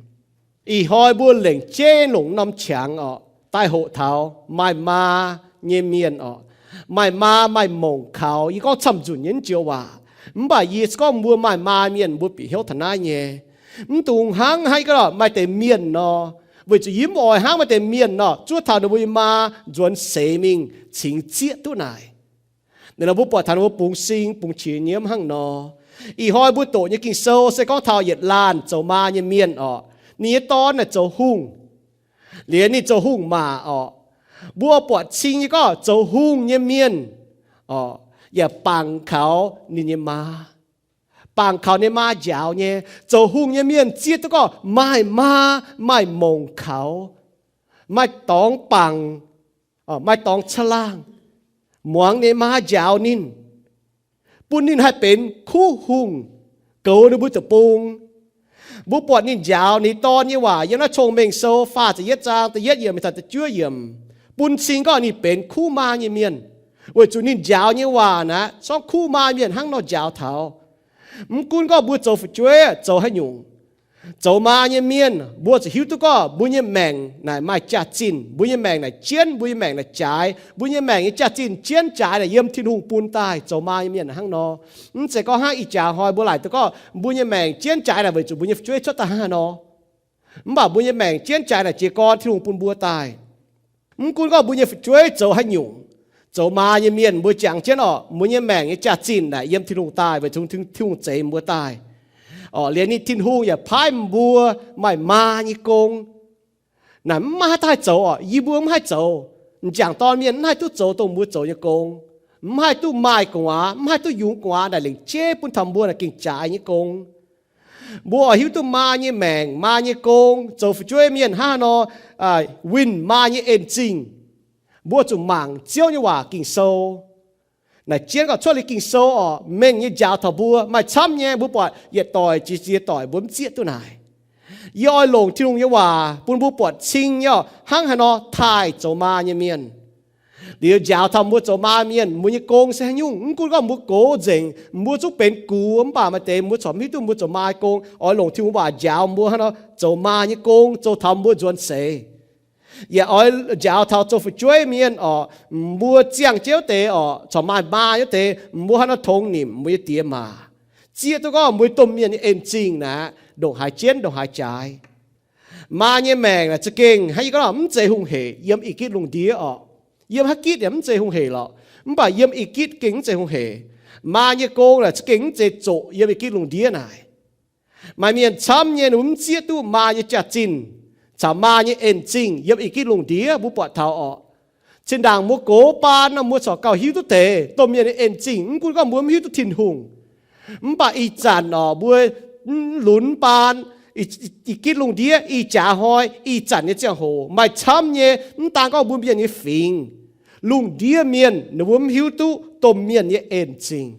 Ih hnoi mbuo lengc jeiv longc norm qangx orqc, daaih hoqc taux maaih maa nyei mienh orqc, maaih maa maaih mongc kaux. Yie gorngv camv-nzunc nyei mv joux waac, mv baac yie se gorngv mbuo maaih maa mienh mbuo bieqc hnyouv taux naaiv nyei. Mv dungx hnangv haaix gorngv maaih deix mienh nor, weic zuqc yie mv oix hnangv maaih deix mienh nor zuov taux ninh mbuo nyei maa nzuonx seix mingh cingx zieqv duqv naaic. Ninh nor mbuo buatc taux ninh mbuo bungx sing bungx qiex nyiemv hnangv nor. Ih hnoi mbuo doqc nyei Ging-Sou se gorngv taux yietc laanh zoux maa nyei mienh orqc, ninh nyei dorn naaic zoux hungh, liuz ninh zoux hungh maac orqc. Mbuo buatc cing nyei gorngv zoux hungh nyei mienh orqc, yaac bangc kaux ninh nyei maa, bangc kaux ninh maa njaaux nyei. Zoux hungh nyei mienh zieqv duqv gorngv maaih maa, maaih mongc kaux, maaih dorngx bangc, maaih dorngx caangh laangh, muangx ninh maa njaaux ninh, bun ninh haih benx kuv hungh, goux ninh mbuo deic-bung. Mbuo buatc ninh njaaux ninh dorn nyei waac yiem naaiv Cong-Mengh Sou faah ziepc yietv zaang da'yietv yiemc mingh taux da'juov yiemc, bun cing gorngv ninh benx kuv maa nyei mienh, weic zuqc ninh njaaux nyei waac naaic zorngv kuv maa mienh hnangv nor njaaux taux. Mv gunv gorngv mbuo zoux fu'jueiv zoux haaix nyungc, zoux maa nyei mienh mbuo zuqc hiuv duqv gorngv mbuo nyei maengc naaic maaih jaax-zinh, mbuo nyei maengc naaic jienv, mbuo nyei maengc naaic jaaix, mbuo nyei maengc nyei jaax-zinh jienv jaaix naaic yiem Tin-Hungh bun daaih. Zoux maa nyei mienh hnangv nor, mv zeiz gorngv hnangv ih jaax hnoi mbuo laaic duqv gorngv mbuo nyei maengc jienv jaaix naaic weic zuqc mbuo nyei fu'jueiv cuotv daaih hnangv haaix nor. Mv baac mbuo nyei maengc jienv jaaix naaic jiez gorn Tin-Hungh bun mbuo daaih. Mv gunv gorngv mbuo nyei fu'jueiv zoux haaix nyungc, zoux maa nyei mienh mbuo jangx jienv orqc, mbuo nyei maengc nyei jaax-zinh naaic yiem Tin-Hungh daaih weic zuqc Tin-Hungh zeix mbuo daaih. Orqc, liuz ninh Tin-Hungh yaac paaiv mbuo maaih maa nyei gong. Naaic mv maaih haaix dauh haih zoux orqc, yie mbuo mv haih zoux. M'jangc dorn mienh mv haih duqv zoux dongh mbuo zoux nyei gong. Mv haih duqv maaih gu'nguaaz, mv haih duqv yungz gu'nguaaz naaic lengc jeiv bun taux mbuo naaic gengh jaaix nyei gong. Mbuo oix hiuv duqv maa nyei maengc, maa nyei gong, zoux fu'jueiv mienh hnangv haaix nor winh maa nyei en-zingh. Mbuo zuqc mangc Ziouv nyei waac Ging-Sou. Naaic jienv gorngv cuotv liuz Ging-Sou orqc, mengh nyei njaaux taux mbuo. Maaih camv nyei, mbuo buatc yietc doic jiex ziex doic mbuo mv zieqv duqv naaic. Yie oix longc Tin-Hungh nyei waac bun mbuo buatc cing nyei orqc, hnangv haaix nor taaih zoux maa nyei mienh. Liuz njaaux taux mbuo zoux maa mienh, mbuo nyei gong se haaix nyungc. Mv gunv gorngv mbuo gox nzengc, mbuo zungv benx gux, mv baac maaih deix mbuo corc mv hiuv duqv mbuo zoux maa nyei gong. Oix longc Tin-Hungh waac njaaux mbuo hnangv nor zoux maa nyei gong, zoux taux mbuo nzuonx seix. Yaac oix njaaux taux zoux fu'jueiv mienh orqc, mbuo ziangh jienv wuov deix orqc, corc maaih maa wuov deix, mbuo hnangv nor tongx nimc mbuo nyei diex maac, zieqv duqv gorngv mbuo domh mienh nyei en-zingh naaic ndongc haaix jienv ndongc haaix jaaix. Maa nyei maengc naaic za'gengh hnangv yie gorngv mv zeiz hungh heic yiem I^gitv lungh ndiev orqc. Yiem haaix gitv yaac mv zeiz hungh heic lorqc, mv baac yiem I^gitv gengh mv zeiz hungh heic. Maa nyei gong naaic za'gengh mv zeiz zoqc yiem I^gitv lungh ndiev naaic. Maaih mienh camv nyei ninh mbuo mv zieqv duqv maa nyei jaax-zinh caux maa nyei en-zingh yiem I^gitv lungh ndiev mbuo buatc taux orqc. Zinh ndaangc mbuo gox baan nor mbuo corc gauh hiuv duqv deix domh mienh nyei en-zingh, mv gunv gorngv mbuo mv hiuv duqv Tin-Hungh. Mv baac ih zanc orqc mbuo lunx baan, Ih gitv lungh ndiev ih jaax hnoi ih zanc nyei ziangh hoc maaih camv nyei, mv daan gorngv mbuo mienh nyei fingx, lungh ndiev mienh ninh mbuo mv hiuv duqv domh mienh nyei en-zingh.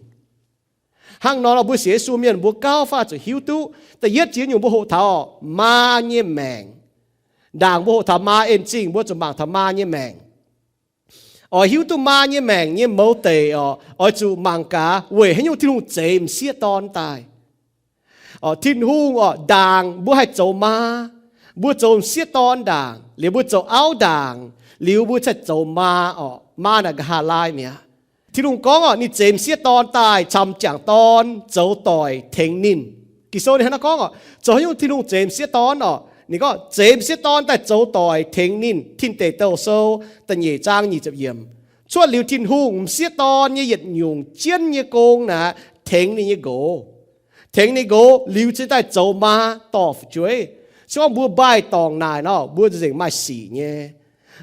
Hnangv nor, mbuo sienx Yesu mienh mbuo gauh faah zuqc hiuv duqv. Da'yietv jiex nyungc mbuo hoqc taux maa nyei maengc. Ndaangc mbuo hoqc taux maa en-zingh, mbuo zuqc mangc taux maa nyei maengc. Oix hiuv duqv maa nyei maengc nyei mouz deic oc, oix zuqc mangc gaax weic haaix nyungc Tin-Hungh zeix m'sieqv dorn daaih. Tin-Hungh oc, ndaangc mbuo haih zoux maa, mbuo zoux m'sieqv dorn ndaangc, liuz mbuo zoux auv ndaangc, liuz mbuo ziouc zoux maa oc. Maa naaic nqa'haav laai mi'aqv. Tin-Hungh gorngv oc, ninh zeix m'sieqv dorn daaih camv jangc dorn zoux doic tengx ninh. Ging-Sou ninh hnangv naaiv gorngv oc, zoux haaix nyungc Tin-Hungh zeix m'sieqv dorn oc? Ninh gorngv zeix m'sieqv dorn daaih zoux doic tengx ninh. Tin Deic Douh Sou da'nyeic zaang nyic ziepc yiemc. Cuotv liuz Tin-Hungh m'sieqv dorn nyei yietc nyungc jienv nyei gong naaic, tengx ninh nyei nqox. Tengx ninh nqox liuz cingx daaih zoux maa dorh fu'jueiv. Se gorngv mbuo mbaih dorngc naaic nor, mbuo nzengc maaih sic nyei.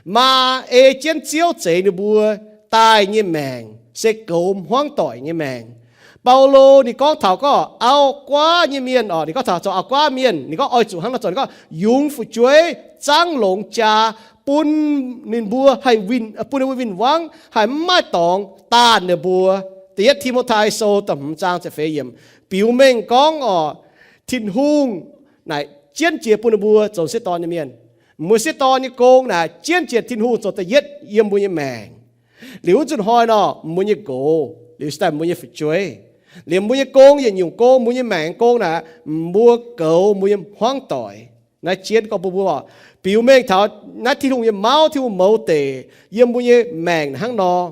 Maa ei jienv Ziouv zeix ninh mbuo daaih nyei maengc se goux hmuangv doic nyei maengc. Baulo ninh gorngv taux gorngv auv-guaav nyei mienh oc, ninh gorngv taux zoux auv-guaav mienh, ninh gorngv oix zuqc hnangv nor zoux, ninh gorngv yungz fu'jueiv, zaangv longx jaa, bun ninh mbuo haih win, bun ninh mbuo win-wangv, haih mv maaih dorngx daanh ninh mbuo. Da'yietv Ti^mo^tai Sou da'hmz zaang ziepc feix yiemc biux mengh gorngv oc, Tin-Hungh naaic jienv jiex bun ninh mbuo zoux m'sieqv dorn nyei mienh. Mbuo m'sieqv dorn nyei gong naaic jienv jiex Tin-Hungh zoux da'yietv yiem mbuo nyei maengc. Liuz wuov nzunc hnoi nor, mbuo nyei nqox, liuz se daaih mbuo nyei fu'jueiv. Liemh mbuo nyei gong yietc nyungc gong, mbuo nyei maengc gong naaic, mbuo goux mbuo nyei hmuangv doic. Naaiv jienv gorngv bun mbuo biux mengh taux naaiv Tin-Hungh nyei mauv, Tin-Hungh mouz deic yiem mbuo nyei maengc hnangv nor.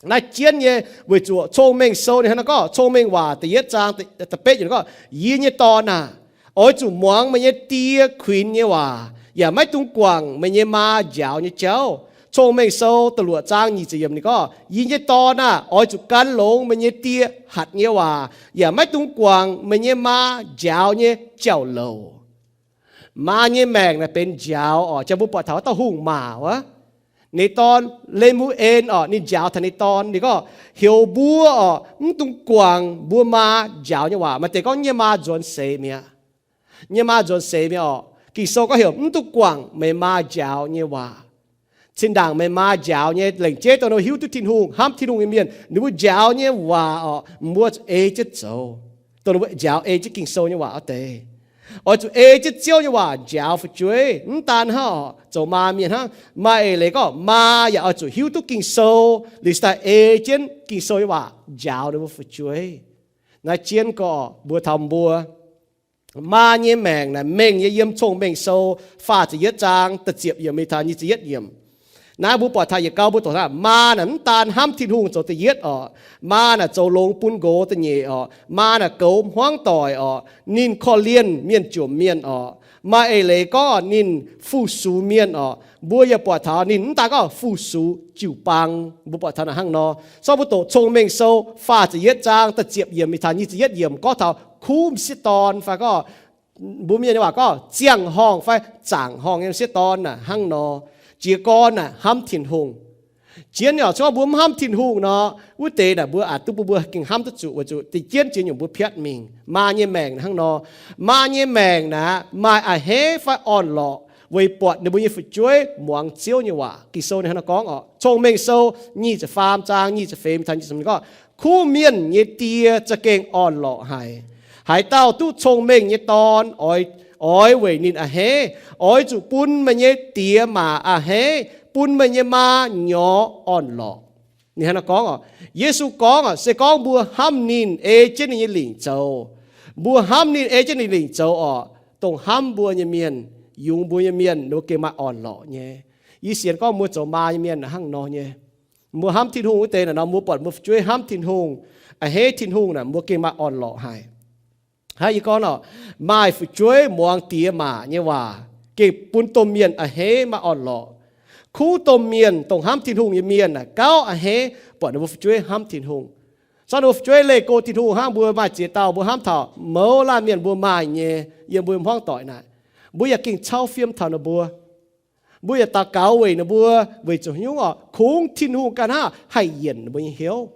Naaiv jienv nyei, weic zuqc Cong-Mengh Sou ninh hnangv naaiv gorngv, Cong-Mengh Waac da'yietv zaang da'betv yiemc gorngv, Yie nyei dorn aah! Oix zuqc muangx meih nyei die kuinx nyei waac, yaac maiv dungx guangc meih nyei maa njaaux nyei jauv. Cong-Mengh Sou da'luoqc zaang nyic ziepc yiemc ninh gorngv, Yie nyei dorn aah! Oix zuqc gan longx meih nyei die hatc nyei waac, yaac maiv dungx guangc meih nyei maa njaaux nyei jauv-louc. Maa nyei maengc naaic benx njaaux oc. Jang mbuo buatc taux wuov dauh hungh maac wuov, ninh dorn, Lemuv^en oc, ninh njaaux taux ninh dorn, ninh gorngv, Heuc mbuo oc, mv dungx guangc mbuo maa njaaux nyei waac. Maaih deix gorngv nyei maa nzuonx seix mi'aqv. Nyei maa nzuonx seix mi'aqv oc. Ging-Sou gorngv heuc mv dungx guangc meih maa njaaux nyei waac. Zinh ndaangc meih maa njaaux nyei, lengc jeiv dongh ninh hiuv duqv Tin-Hungh, hnamv Tin-Hungh nyei mienh, ninh mbuo njaaux nyei waac oc, mbuo zuqc ei jienv zoux. Dongh ninh mbuo njaaux ei jienv Ging-Sou nyei waac wuov deix. Oix zuqc ei jienv Ziouv nyei waac njaaux fu'jueiv. Mv daan hnangv oc, zoux maa mienh hnangv, maaih eix leiz gorngv maa yaac oix zuqc hiuv duqv Ging-Sou, liuz se daaih ei jienv Ging-Sou nyei waac njaaux ninh mbuo fu'jueiv. Naaiv jienv gorngv mbuo taux mbuo maa nyei maengc naaic mengh nyei yiem Cong-Mengh Sou faah ziepc yietv zaang da'ziepc yiemc mingh taux nyic ziepc yietv yiemc. Naaiv mbuo buatc taux yietc gau mbuo doqc hnangv, maa naaic mv daan hnamv Tin-Hungh zoux da'yietv oc. Maa naaic zoux longx bun nqox da'nyeic oc. Maa naaic goux hmuangv doic oc. Ninh korv-lienh mienh jomc mienh oc. Maaih eix leiz gorngv oc, ninh fu-sux mienh oc. Mbuo yaac buatc taux ninh mv daan gorngv fu-sux jiu-baang. Mbuo buatc taux naaic hnangv nor. Sorng mbuo doqc Cong-Mengh Sou faah ziepc yietv zaang da'ziepc yiemc mingh taux nyic ziepc yietv yiemc gorngv taux kuv m'sieqv dorn fai gorngv mbuo mienh nyei waac gorngv ziangh horngh fai zaangc horngh nyei m'sieqv dorn naaic hnangv nor. Jiez gorn naaic hnamv Tin-Hungh. Jienv nyei oc, se gorngv mbuo mv hnamv Tin-Hungh nor, wuov deix naaic mbuo aqc duqv bun mbuo gengh hnamv duqv zuqc weic zuqc da'jienv jiex nyungc mbuo piatv mingh. Maa nyei maengc hnangv nor. Maa nyei maengc naaic maaih a'hneiv fai orn-lorqc weic buatc ninh mbuo nyei fu'jueiv muangx Ziouv nyei waac. Ging-Sou ninh hnangv nor gorngv oc, Cong-Mengh Sou nyic ziepc faam zaang nyic ziepc feix mingh taux nyic ziepc yietv gorngv, kuv mienh nyei die za'gengh orn-lorqc haic. Haaix dauh duqv cong-mengh nyei dorn, oix, oix weic ninh a'hneiv. Oix zuqc bun meih nyei diex maac a'hneiv, bun meih nyei maa nyorx orn-lorqc. Ninh hnangv nor gorngv oc. Yesu gorngv oc, se gorngv mbuo hnamv ninh, ei jienv ninh nyei lingc zoux. Mbuo hnamv ninh, ei jienv ninh lingc zoux oc, dongh hnamv mbuo nyei mienh, yungz mbuo nyei mienh, ninh mbuo gengh maaih orn-lorqc nyei. Yie sienx gorngv mbuo zoux maa nyei mienh hnangv nor nyei. Mbuo hnamv Tin-Hungh wuov deix naaic nor, mbuo buatc mbuo fu'jueiv hnamv Tin-Hungh, a'hneiv Tin-Hungh naaic, mbuo gengh maaih orn-lorqc haic. Hnangv yie gorngv nor, maaih fu'jueiv muangx diex maac nyei waac gengh bun domh mienh a'hneiv maaih orn-lorqc. Kuv domh mienh dongh hnamv Tin-Hungh nyei mienh naaic gauh a'hneiv buatc ninh mbuo fu'jueiv hnamv Tin-Hungh. Sorng ninh mbuo fu'jueiv leih go Tin-Hungh hnangv, mbuo maaih ziex dauh mbuo hnamv taux mouz laanh mienh mbuo maaih nyei yiem mbuo hmuangv doic naaic, mbuo yaac gengh cau fiem taux ninh mbuo. Mbuo yaac daux gaux weic ninh mbuo, weic zuqc haaix nyungc oc? Kungx Tin-Hungh ganh hnangv haih yienc ninh mbuo nyei hnyouv.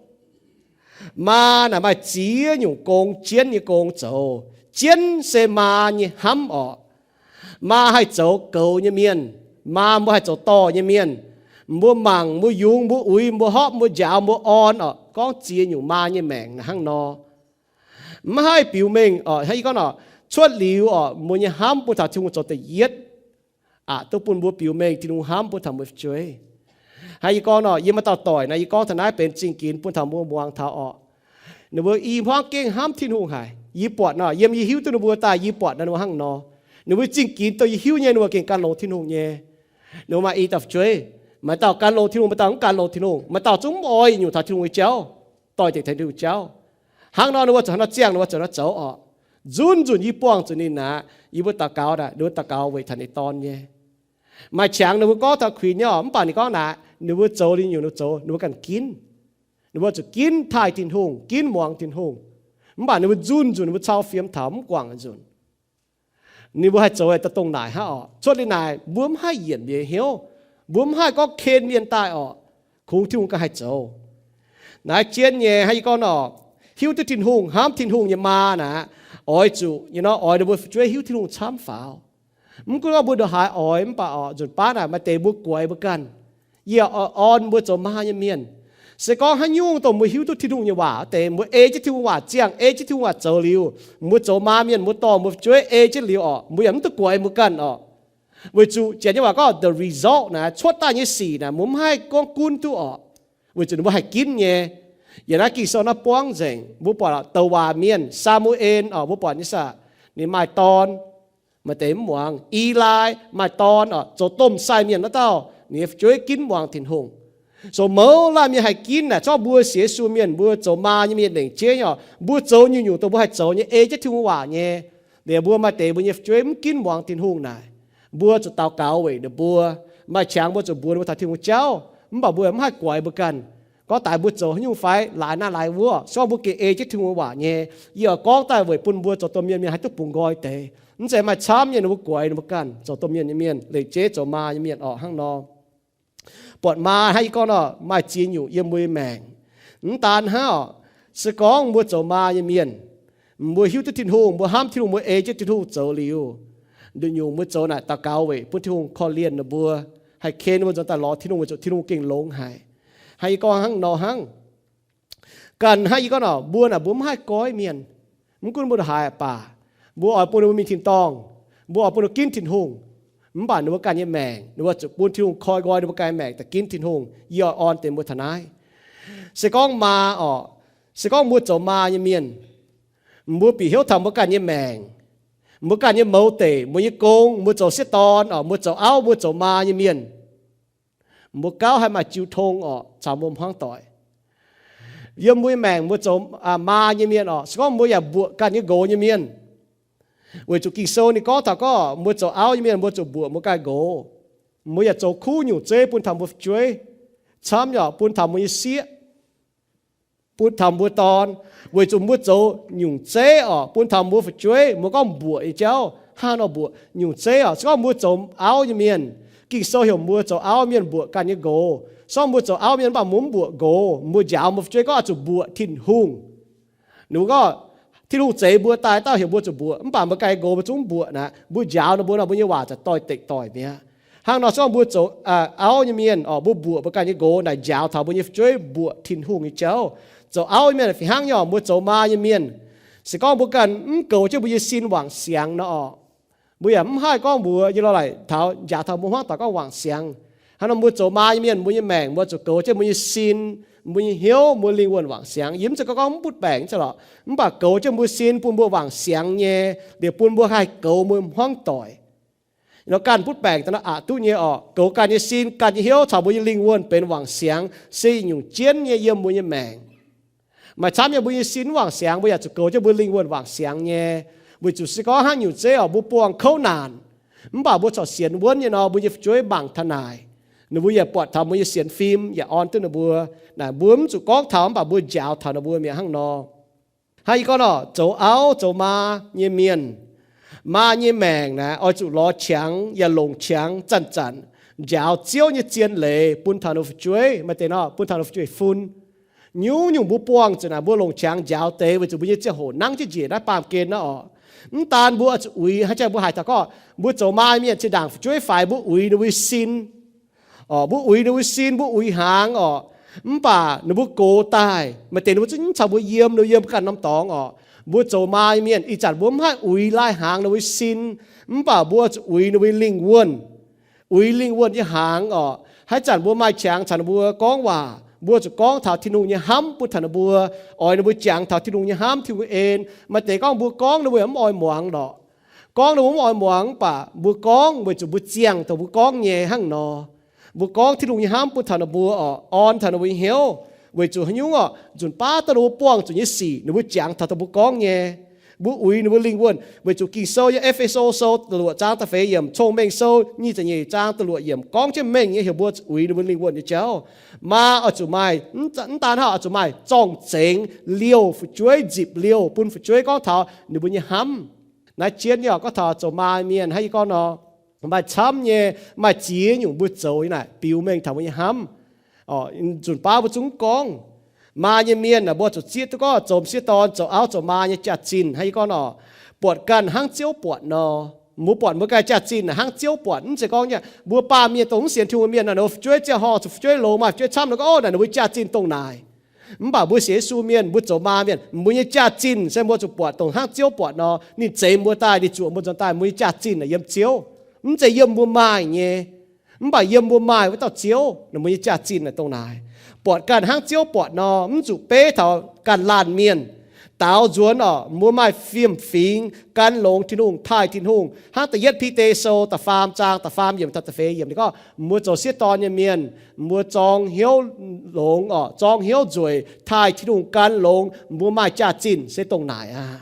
Maa naaic maaih ziex nyungc gong, jienv nyei gong zoux. Jienv se maa nyei hnamv orqc. Maa haih zoux goux nyei mienh. Maa mbuo haih zoux dorh nyei mienh. Mbuo mangc, mbuo yungz, mbuo uix, mbuo hopv, mbuo njaaux, mbuo orn orqc. Gorngv ziex nyungc maa nyei maengc naaic hnangv nor. Mv haih biux mengh orqc, hnangv yie gorngv orqc, cuotv liuz orqc, mbuo nyei hnamv bun taux Tin-Hungh zoux da'yietv. Aqc duqv bun mbuo biux mengh Tin-Hungh hnamv bun taux mbuo fu'jueiv. Hnangv yie gorngv orqc, yie maaih dauh doic naaic, yie gorngv taux naaiv benx zingh ginx bun taux mbuo muangx taux orqc. Ninh mbuo i hmuangv gengh hnamv Tin-Hungh haic. Yie buatc nor, yiem yie hiuv duqv ninh mbuo daaih, yie buatc nor ninh mbuo hnangv nor. Ninh mbuo zingh ginx dongh yie hiuv nyei, ninh mbuo gengh gan longx Tin-Hungh nyei. Ninh mbuo maaih i dauh fu'jueiv, maaih dauh gan longx Tin-Hungh, maaih dauh mv gan longx Tin-Hungh, maaih dauh zungv mv oix yietc nyungc taux Tin-Hungh nyei jauv, doix-dekc taux Tin-Hungh jauv. Hnangv nor ninh mbuo zuqc hnangv nor ziangh, ninh mbuo zuqc hnangv nor zoux orqc. Nzunc nzunc yie buangh zuqc ninh aqv, yie mbuo daux gaux, ninh mbuo daux gaux weic taux ninh dorn nyei. Maaih qangx ninh mbuo gorngv taux kuinx nyei orqc, mv baac ninh gorngv naaic, ninh mbuo zoux liuz nyungc ninh mbuo zoux, ninh mbuo ganh ginv. Ninh mbuo zuqc ginv taaih Tin-Hungh, ginv muangx Tin-Hungh. Mv baac ninh mbuo nzunc nzunc ninh mbuo cau fiem taux mv guangc nzunc. Ninh mbuo haih zoux daaih dongh naaic hnangv orqc. Cuotv liuz naaic mbuo mv haih yienc mienh hnyouv. Mbuo mv haih gorngv ken mienh daaih orqc. Kungx Tin-Hungh ganh haih zoux. Naaiv jienv nyei hnangv yie gorngv orqc, hiuv duqv Tin-Hungh, hnamv Tin-Hungh nyei maa naaic, oix zuqc nyei nor oix ninh mbuo fu'jueiv hiuv Tin-Hungh camv faaux. Mv gunv gorngv mbuo ndongc haaix oix, mv baac orqc, nzunc baav naaic maaih deix mbuo guaix mbuo ganh. Yie oix orn mbuo zoux maa nyei mienh. Se gorngv haaix nyungc dongh mbuo hiuv duqv Tin-Hungh nyei waac deix, mbuo ei jienv Tin-Hungh waac ziangh, ei jienv Tin-Hungh waac zoux liuz, mbuo zoux maa mienh, mbuo dorh mbuo fu'jueiv ei jienv liuz orqc, mbuo yaac mv duqv guaix mbuo ganh orqc. Weic zuqc janx nyei waac gorngv the result naaic, cuotv daaih nyei sic naaic, mbuo mv haih gorngv gunv duqv orqc. Weic zuqc ninh mbuo haih ginv nyei. Yiem naaiv Ging-Sou naaiv buangv nzengc, mbuo buatc douc waac mienh, Saa^mu^en orqc, mbuo buatc nyei saah, ninh maaih dorn. Maaih deix mv muangx. Eli maaih dorn orqc, zoux domh sai mienh wuov dauh, ninh nyei fu'jueiv ginv muangx Tin-Hungh. So mouz laanh mienh haih ginv naaic, zorqv mbuo sienx Yesu mienh, mbuo zoux maa nyei mienh lengc jeiv orqc, mbuo zoux nyungc-nyungc dongh mbuo haih zoux nyei, ei jienv Tin-Hungh waac nyei. Liuz mbuo maaih deix mbuo nyei fu'jueiv mv ginv muangx Tin-Hungh naaic, mbuo zuqc daux gaux weic ninh mbuo. Maaih qangx mbuo zuqc mbuox ninh mbuo taux Tin-Hungh jauv, mv baac mbuo yaac mv haih guaix mbuo ganh. Gorngv daaih mbuo zoux haaix nyungc fai laaix naaiv laaix wuov, se gorngv mbuo gengh ei jienv Tin-Hungh waac nyei. Yie oix gorngv daaih weic bun mbuo zoux domh mienh mienh haih duqv bungx nqoi deix. Mv zeiz maaih camv nyei ninh mbuo guaix ninh mbuo ganh zoux domh mienh nyei mienh, lengc jeiv zoux maa nyei mienh orqc hnangv nor. Buatc maa hnangv yie gorngv nor, maaih ziex nyungc yiem mbuo nyei maengc. Mv daan hnangv orqc, se gorngv mbuo zoux maa nyei mienh, mbuo hiuv duqv Tin-Hungh, mbuo hnamv Tin-Hungh, mbuo ei jienv Tin-Hungh zoux liuz, nduqc nyungc mbuo zoux naaic daux gaux weic bun Tin-Hungh korv-lienh ninh mbuo, haih ken ninh mbuo nzuonx daaih lorz Tin-Hungh weic zuqc Tin-Hungh gengh longx haic. Hnangv yie gorngv hnangv nor hnangv. Ganh hnangv yie gorngv nor, mbuo naaic mbuo mv haih goiv mienh. Mv gunv mbuo ndongc haaix baac, mbuo oix bun ninh mbuo mingh tin-dorngh, mbuo oix bun ninh mbuo ginv Tin-Hungh. Mv baac ninh mbuo ganh nyei maengc, ninh mbuo zuqc bun Tin-Hungh koi nqoi ninh mbuo ganh nyei maengc daaih ginv Tin-Hungh. Yie oix orn deix mbuo taux naaiv. Se gorngv maa orqc, se gorngv mbuo zoux maa nyei mienh, mbuo bieqc hnyouv taux mbuo ganh nyei maengc, mbuo ganh nyei mouz deic, mbuo nyei gong, mbuo zoux sieqv dorn orqc, mbuo zoux auv, mbuo zoux maa nyei mienh, mbuo gauh haih maaih jiu tong orqc caux mbuo hmuangv doic. Yiem mbuo nyei maengc mbuo zoux maa nyei mienh orqc, se gorngv mbuo yaac mbuoqc ganh nyei nqox nyei mienh. Weic zuqc Ging-Sou ninh gorngv taux gorngv mbuo zoux auv nyei mienh mbuo zuqc mbuoqc mbuo ganh nqox. Mbuo yaac zoux kuv nyungc zeiv bun taux mbuo fu'jueiv, camv yaac bun taux mbuo nyei sieqv, bun taux mbuo dorn. Weic zuqc mbuo zoux nyungc zeiv orqc bun taux mbuo fu'jueiv, mbuo gorngv mbuoqc nyei jauv hnangv nor mbuoqc nyungc zeiv orqc. Se gorngv mbuo zoux auv nyei mienh, Ging-Sou heuc mbuo zoux auv mienh mbuoqc ganh nyei nqox. Se gorngv mbuo zoux auv mienh mv baac mbuo mv mbuoqc nqox, mbuo njaaux mbuo fu'jueiv gorngv oix zuqc mbuoqc Tin-Hungh. Ninh mbuo gorngv, Tin-Hungh zeix mbuo daaih dauh heuc mbuo zuqc mbuoqc, mv baac mbuo ganh nqox mbuo zungv mv mbuoqc naaic, mbuo njaaux ninh mbuo nor mbuo nyei waac ziouc doix-dekc doic mi'aqv. Hnangv nor se gorngv mbuo zoux auv nyei mienh orqc, mbuo mbuoqc mbuo ganh nyei nqox naaic njaaux taux mbuo nyei fu'jueiv mbuoqc Tin-Hungh nyei jauv. Zoux auv nyei mienh fih hnangv nyei orqc, mbuo zoux maa nyei mienh, se gorngv mbuo ganh mv goux jienv mbuo nyei sin wangc siangx nor orqc, mbuo yaac mv haih gorngv mbuox nyei lorqc, taux njaaux taux mbuo hmuangv doic gorngv wangc siangx. Hnangv nor mbuo zoux maa nyei mienh, mbuo nyei maengc mbuo zuqc goux jienv mbuo nyei sin, mbuo nyei hnyouv, mbuo lingh wuonh wangc siangx. Yie mv zeiz gorngv gorngv mv butv baengc ziouc lorqc, mv baac goux jienv mbuo sin bun mbuo wangc siangx nyei, liuz bun mbuo haih goux mbuo hmuangv doic. Nor ganh butv baengc daaih nor aqc duqv nyei orqc, goux ganh nyei sin, ganh nyei hnyouv caux mbuo nyei lingh wuonh benx wangc siangx se nyungc jienv nyei yiem mbuo nyei maengc. Maaih camv nyei mbuo nyei sin mv wangc siangx, mbuo yaac zuqc goux jienv mbuo lingh wuonh wangc siangx nyei. Weic zuqc se gorngv hnangv nyungc zeiv orqc, mbuo buangh kouv naanc, mv baac mbuo corc sienx wuonv nyei nor, mbuo nyei fu'jueiv mangc taux naaic, ninh mbuo yaac buatc taux mbuo nyei sienx fim, yaac orn duqv ninh mbuo. Naaic mbuo mv zuqc gorngv taux, mv baac mbuo njaaux taux ninh mbuo mi'aqv hnangv nor. Hnangv yie gorngv nor, zoux auv zoux maa nyei mienh, maa nyei maengc naaic oix zuqc lorz qangx yaac longc qangx zanc zanc njaaux Ziouv nyei zien leiz bun taux ninh fu'jueiv, maaih deix nor bun taux ninh fu'jueiv fun. Nyungc-nyungc mbuo buangh zuqc naaic mbuo longc qangx njaaux deix weic zuqc mbuo nyei ziangh hoc nangv jienv njiec naaiv baamh gen naaiv orqc. Mv daan mbuo oix zuqc uix, haaix zanc mbuo haiz taux gorngv mbuo zoux maa mienh zinh ndaangc fu'jueiv faix, mbuo uix ninh mbuo sin. Mbuo uix ninh mbuo sin, mbuo uix hnaangx orqc. Mv baac ninh mbuo gox daaih, maaih deix ninh mbuo zungv mv caux mbuo yiem, ninh mbuo yiem ganh norm dorngx orqc. Mbuo zoux maa mienh ih zanc mbuo mv haih uix lai hnaangx ninh mbuo sin, mv baac mbuo zuqc uix ninh mbuo lingh wuonh. Uix lingh wuonh nyei hnaangx orqc. Haaix zanc mbuo maaih qangx caux ninh mbuo gorngv waac, mbuo zuqc gorngv taux Tin-Hungh nyei hnamv bun taux ninh mbuo, oix ninh mbuo jangx taux Tin-Hungh nyei hnamv, Tin-Hungh en. Maaih deix gorngv mbuo gorngv ninh mbuo mv oix muangx lorqc. Gorngv ninh mbuo mv oix muangx, mv baac mbuo gorngv weic zuqc mbuo ziangh dongh mbuo gorngv nyei hnangv nor. Mbuo gorngv Tin-Hungh nyei hnamv bun taux ninh mbuo orqc, orn taux ninh mbuo nyei hnyouv. Weic zuqc haaix nyungc orqc, nzunc baav dongh ninh mbuo buangh zuqc nyei sic ninh mbuo jangx taux dongh mbuo gorngv nyei. Mbuo uix ninh mbuo lingh wuonh. Weic zuqc Ging-Sou yiem E^fe^so Sou da'luoqc zaang da'feix yiemc, Cong-Mengh Sou nyic ziepc nyeic zaang da'luoqc yiemc gorngv jienv mengh nyei heuc mbuo uix ninh mbuo lingh wuonh nyei jauv. Maa oix zuqc maaih, mv daan hnangv, oix zuqc maaih zorng-zengx liouh fu'jueiv, nzipc liouh bun fu'jueiv gorngv taux ninh mbuo nyei hnamv. Naaiv jienv nyei orqc, gorngv taux zoux maa mienh hnangv yie gorngv nor, maaih camv nyei, maaih ziex nyungc mbuo zoux nyei naaic biux mengh taux mbuo nyei hnamv. Nzunc baav mbuo zungv gorngv, maa nyei mienh naaic mbuo zuqc zieqv duqv gorngv zoux m'sieqv dorn zoux auv zoux maa nyei jaax-zinh hnangv yie gorngv nor, buatc ganh hnangv Ziouv buatc nor. Mbuo buatc mbuo ganh jaax-zinh naaic hnangv Ziouv buatc. Mv zeiz gorngv nyei mbuo baamh mienh dongh mv sienx Tin-Hungh mienh naaic, ninh mbuo fu'jueiv ziangh horngh zuqc fu'jueiv longx maaih fu'jueiv camv, ninh gorngv, Ov, naaic ninh mbuo jaax-zinh dongh naaic. Mv baac mbuo sienx Yesu mienh, mbuo zoux maa mienh, mbuo nyei jaax-zinh se mbuo zuqc buatc dongh hnangv Ziouv buatc nor. Ninh zeix mbuo daaih, ninh zuoqc mbuo nzuonx daaih, mbuo nyei jaax-zinh naaic yiem Ziouv. Mv zeiz yiem mbuo maaih nyei, mv baac yiem mbuo maaih wuov dauh Ziouv, ninh mbuo nyei jaax-zinh naaic dongh naaic. Buatc ganh hnangv Ziouv buatc nor, mv zuqc beiv taux ganh laanh mienh. Daaux nzuonx orqc, mbuo maaih fiem-fingx gan longx Tin-Hungh, taaih Tin-Hungh. Hnangv da'yietv Bide Sou da'faam zaang da'faam yiemc taux da'feix yiemc ninh gorngv, mbuo zoux sieqv dorn nyei mienh, mbuo zorng hnyouv longx orqc, zorng hnyouv nzueic, taaih Tin-Hungh gan longx, mbuo maaih jaax-zinh se dongh naaic aqv.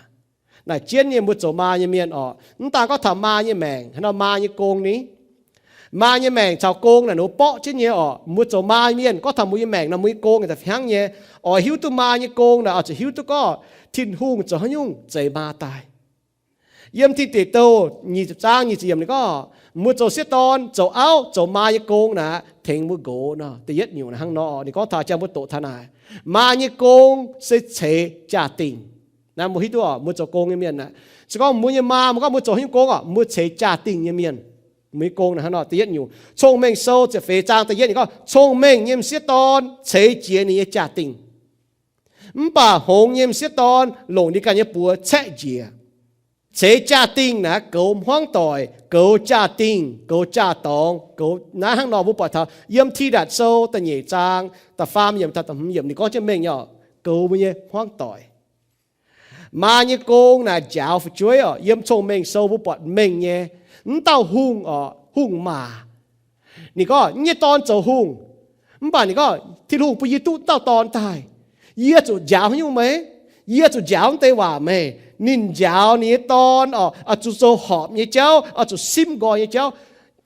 Naaic jienv nyei mbuo zoux maa nyei mienh orqc, mv daan gorngv taux maa nyei maengc, haaix nor maa nyei gong ni. Maa nyei maengc caux gong naaic ninh mbuo borqv jienv nyei orqc. Mbuo zoux maa mienh gorngv taux mbuo nyei maengc nor, mbuo nyei gong daaih fih hnangv nyei. Oix hiuv duqv maa nyei gong naaic oix zuqc hiuv duqv gorngv Tin-Hungh zoux haaix nyungc zeix maa daaih. Yiem Tin Deic Douh nyic ziepc zaang nyic ziepc yiemc ninh gorngv, mbuo zoux sieqv dorn, zoux auv, zoux maa nyei gong naaic tengx mbuo nqox nor. Da'yietv nyungc naaic hnangv nor, ninh gorngv taux jangx mbuo doqc taux naaic, maa nyei gong se ceix jaa-dingh. Naaiv mbuo hiuv duqv orqc, mbuo zoux gong nyei mienh aeqv, se gorngv mbuo nyei maa, mbuo gorngv mbuo zoux haaix nyungc gong orqc, mbuo ceix jaa-dingh nyei mienh. Mbuo nyei gong naaiv hnangv nor. Da'yietv nyungc, Cong-Mengh Sou ziepc feix zaang da'yietv ninh gorngv, cong-mengh nyei m'sieqv dorn ceix jiez ninh nyei jaa-dingh. Mv baac hngongx nyei m'sieqv dorn longc ninh ganh nyei buoz caeqv njiec. Ceix jaa-dingh naaiv goux hmuangv doic, goux jaa-dingh, goux jaa-dorngx, goux naaiv hnangv nor. Mbuo buatc taux yiem Tidatc Sou da'nyeic zaang da'faam yiemc taux da'hmz yiemc ninh gorngv jienv mengh nyei orqc, goux mbuo nyei hmuangv doic. Maa nyei gong naaic njaaux fu'jueiv orqc, yiem Cong-Mengh Sou mbuo buatc mengh nyei. Mv dauh hungh orqc, hungh maac, ninh gorngv nyei dorn zoux hungh. Mv baac ninh gorngv Tin-Hungh bun yie duqv dauh dorn daaih. Yie zuqc njaaux haaix nyungc meih? Yie zuqc njaaux mv deix waac meih. Ninh njaaux ninh nyei dorn orqc, oix zuqc zoux horpc nyei jauv, oix zuqc simv nqoi nyei jauv.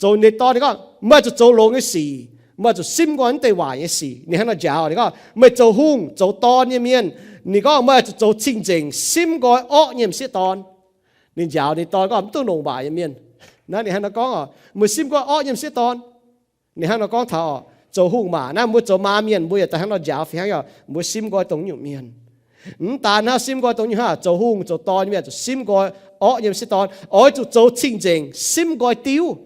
Zoux ninh nyei dorn, ninh gorngv meih oix zuqc zoux longx nyei sic, meih oix zuqc simv nqoi mv deix waac nyei sic. Ninh hnangv nor njaaux, ninh gorngv meih zoux hungh, zoux dorn nyei mienh, ninh gorngv meih oix zuqc zoux cing-nzengc, simv nqoi orqv nyei m'sieqv dorn. Ninh njaaux ninh dorn gorngv mv dungx longc waac nyei mienh. Naaiv ninh hnangv nor gorngv, meih simv nqoi orqv nyei m'sieqv dorn. Ninh hnangv nor gorngv taux, zoux hungh maac naaiv mbuo zoux maa mienh mbuo yaac daaih hnangv nor njaaux fih hnangv, mbuo simv nqoi dongh nyungc mienh. Mv daan hnangv simv nqoi dongh nyungc hnangv, zoux hungh zoux dorn nyei mienh zuqc simv nqoi orqv nyei m'sieqv dorn, oix zuqc zoux cing-nzengc, simv nqoi diuv.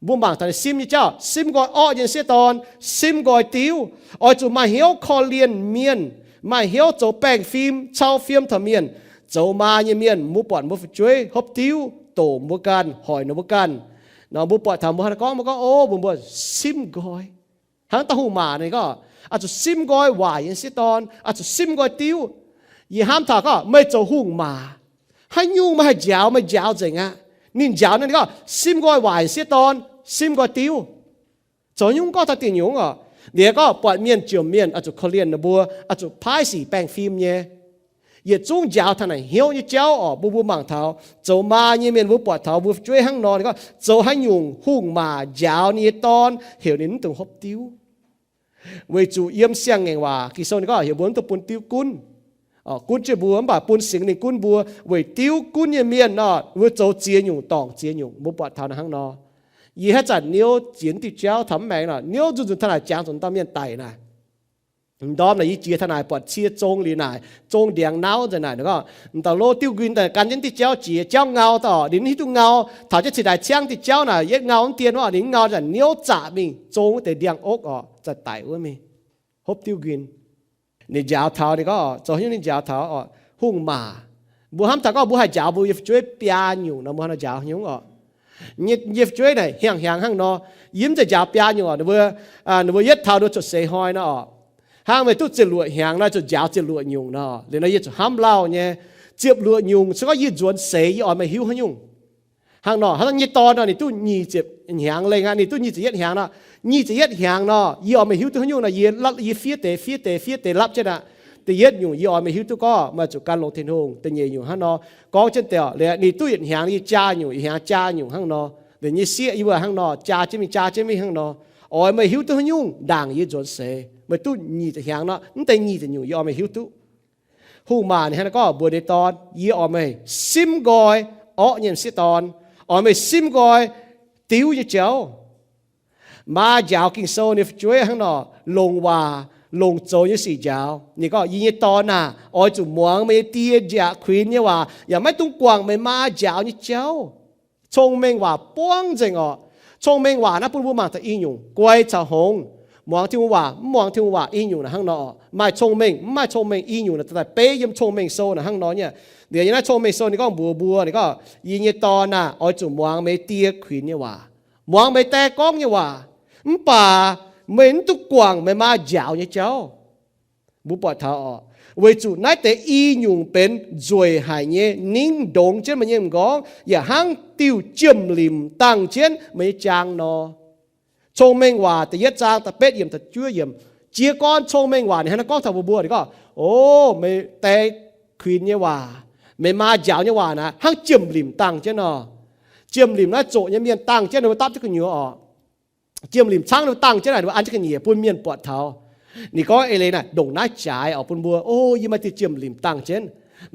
Mbuo mangc taux ninh simv nyei jauv, simv nqoi orqv nyei m'sieqv dorn, simv nqoi diuv. Oix zuqc maaih hnyouv korv-lienh mienh, maaih hnyouv zoux baengh fim, cau fiem taux mienh. Zoux maa nyei mienh, mbuo buatc mbuo fu'jueiv hopv diuv, doqc mbuo ganh, hoic ninh mbuo ganh nor, mbuo buatc taux mbuo hnangv naaiv gorngv, mbuo gorngv, Ov, mbuo, mbuo simv nqoi. Hnangv dauh hungh maac ninh gorngv, oix zuqc simv nqoi waaic nyei m'sieqv dorn, oix zuqc simv nqoi diuv. Yie hnamv taux gorngv meih zoux hungh maac, haaix nyungc meih haih njaaux, meih njaaux nzengc aqv. Ninh njaaux naaiv ninh gorngv simv nqoi waaic m'sieqv dorn, simv nqoi diuv. Zoux nyungc gorngv taux dingc nyungc orqc. Liuz gorngv buatc mienh jomc mienh oix zuqc korv-lienh ninh mbuo, oix zuqc paaiv sic baengh fim nyei. Yietc zungv njaaux taux naaic hnyouv nyei jauv orqc. Mbuo mbuo mangc taux zoux maa nyei mienh mbuo buatc taux mbuo fu'jueiv hnangv nor, ninh gorngv zoux haaix nyungc hungh maac njaaux ninh nyei dorn heuc ninh mv dungx hopv diuv. Weic zuqc yiem siang-ngaengc waac Ging-Sou ninh gorngv heuc mbuo mv dungx bun diuv gunv. Gunv jienv mbuo mv baac bun Singx Lingh gunv mbuo. Weic diuv gunv nyei mienh nor, mbuo zoux ziex nyungc dorngc ziex nyungc. Mbuo buatc taux naaiv hnangv nor. Yie haaix zanc niouv ziex diuh jauv taux mv maengx nor, niouv nzunc nzunc taux naaic jangx zuqc dauh mienh daic naaic. M'ndorm naaic yie jiex taux naaic buatc cie zong liuz naaic, zong ndiangx nauv nzengc naaic. Ninh gorngv m'dauh lo diuv nquin daaih gan jienv diuh jauv jiex, jauv ngau daaih oc. Ninh hiuv duqv ngau, taux jienv cingx daaih ciangv diuh jauv naaic, yietv ngau mv dien wuov, ninh mv ngau, ninh niouv zaqc mingh zong wuov deix ndiangx-okv oc, za'daic wuov mingh, hopv diuv nquin. Ninh njaaux taux, ninh gorngv zoux haaix nyungc ninh njaaux taux oc, hungh maac. Mbuo hnamv taux gorngv mbuo haih njaaux mbuo nyei fu'jueiv biaa nyungc nor, mbuo hnangv nor njaaux haaix nyungc oc? Nyei, nyei fu'jueiv naaic hiaangx hiaangx hnangv nor, yie mv zeiz njaaux biaa nyungc oc. Ninh mbuo, ninh mbuo yietv taux ninh mbuo cuotv seix hnoi nor oc, hnangv meih duqv ziepc luoqc hnyangx nor zuqc njaaux ziepc luoqc nyungc nor. Liuz nor yie zuqc hnamv lauh nyei, ziepc luoqc nyungc se gorngv yie nzuonx seix yie oix meih hiuv haaix nyungc. Hnangv nor, hnangv nyei dorn nor ninh duqv nyic ziepc hnyangx lengh aqv, ninh duqv nyic ziepc yietv hnyangx nor. Nyic ziepc yietv hnyangx nor, yie oix meih hiuv duqv haaix nyungc nor, yie, yie fiev deix, fiev deix, fiev deix lapv jienv aqv. Da'yietv nyungc yie oix meih hiuv duqv gorngv meih zuqc gan longx Tin-Hungh. Da'nyeic nyungc hnangv nor, gorngv jienv deix, ninh duqv yietc hnyangx yie jaa nyungc, yietc hnyangx jaa nyungc hnangv nor. Liuz nyei sieqv yie mbuo hnangv nor, jaa jienv mingh, jaa jienv mingh hnangv nor. Oix meih hiuv duqv haaix nyungc ndaangc yie nzuonx seix, meih duqv nyic ziepc hnyangx nor, mv deix nyic ziepc nyungc yie oix meih hiuv duqv. Hungh maac ninh hnangv naaiv gorngv mbuox ninh dorn, yie oix meih simv nqoi orqv nyei m'sieqv dorn, oix meih simv nqoi diuv nyei jauv. Maa njaaux Ging-Sou nyei fu'jueiv hnangv nor, longc waac, longc zoux nyei sic njaaux. Ninh gorngv, yie nyei dorn aah, oix zuqc muangx meih nyei die njiec kuinx nyei waac, yaac maiv dungx guangc meih maa njaaux nyei jauv. Cong-mengh waac buangv nzengc orqc. Cong-mengh waac naaiv bun mbuo mangc taux i nyungc, guai caux hngongx. Muangx Tin-Hungh waac, mv muangx Tin-Hungh waac, i nyungc naaic hnangv nor. Maaih cong-mengh, mv maaih cong-mengh, i nyungc naaic daaih beiv yiem Cong-mengh Sou naaic hnangv nor nyei. Liuz yiem naaiv Cong-mengh Sou ninh gorngv mbuox mbuo, ninh gorngv, yie nyei dorn aah, oix zuqc muangx meih die kuinx nyei waac, muangx meih die gorngv nyei waac. Mv baac meih mv duqv guangc meih maa njaaux nyei jauv. Mbuo buatc taux orqc, weic zuqc naaiv deix i nyungc benx nzueic haic nyei, ningv ndongx jienv meih nyei m'nqorngv, yaac hnangv diuh jiem-limc dangh jienv meih nyei jaang nor. Cong-mengh waac da'yietv zaang da'betv yiemc, da'juov yiemc, jiez gorn cong-mengh waac ninh hnangv naaiv gorngv taux mbuo mbuo, ninh gorngv, o, meih die kuinx nyei waac, meih maa njaaux nyei waac naaic hnangv jiem-limc dangh jienv nor. Jiem-limc naaiv zoqc nyei mienh dangh jienv ninh mbuo dapv jienv gu'nyuoz orqc. Jiem-limc caangv ninh mbuo dangh jienv naaic, ninh mbuo an jienv ga'nyiec bun mienh buatc taux. Ninh gorngv eix leiz naaic ndongc naaiv jaaix orqc bun mbuo, o, yie maaih diuh jiem-limc dangh jienv.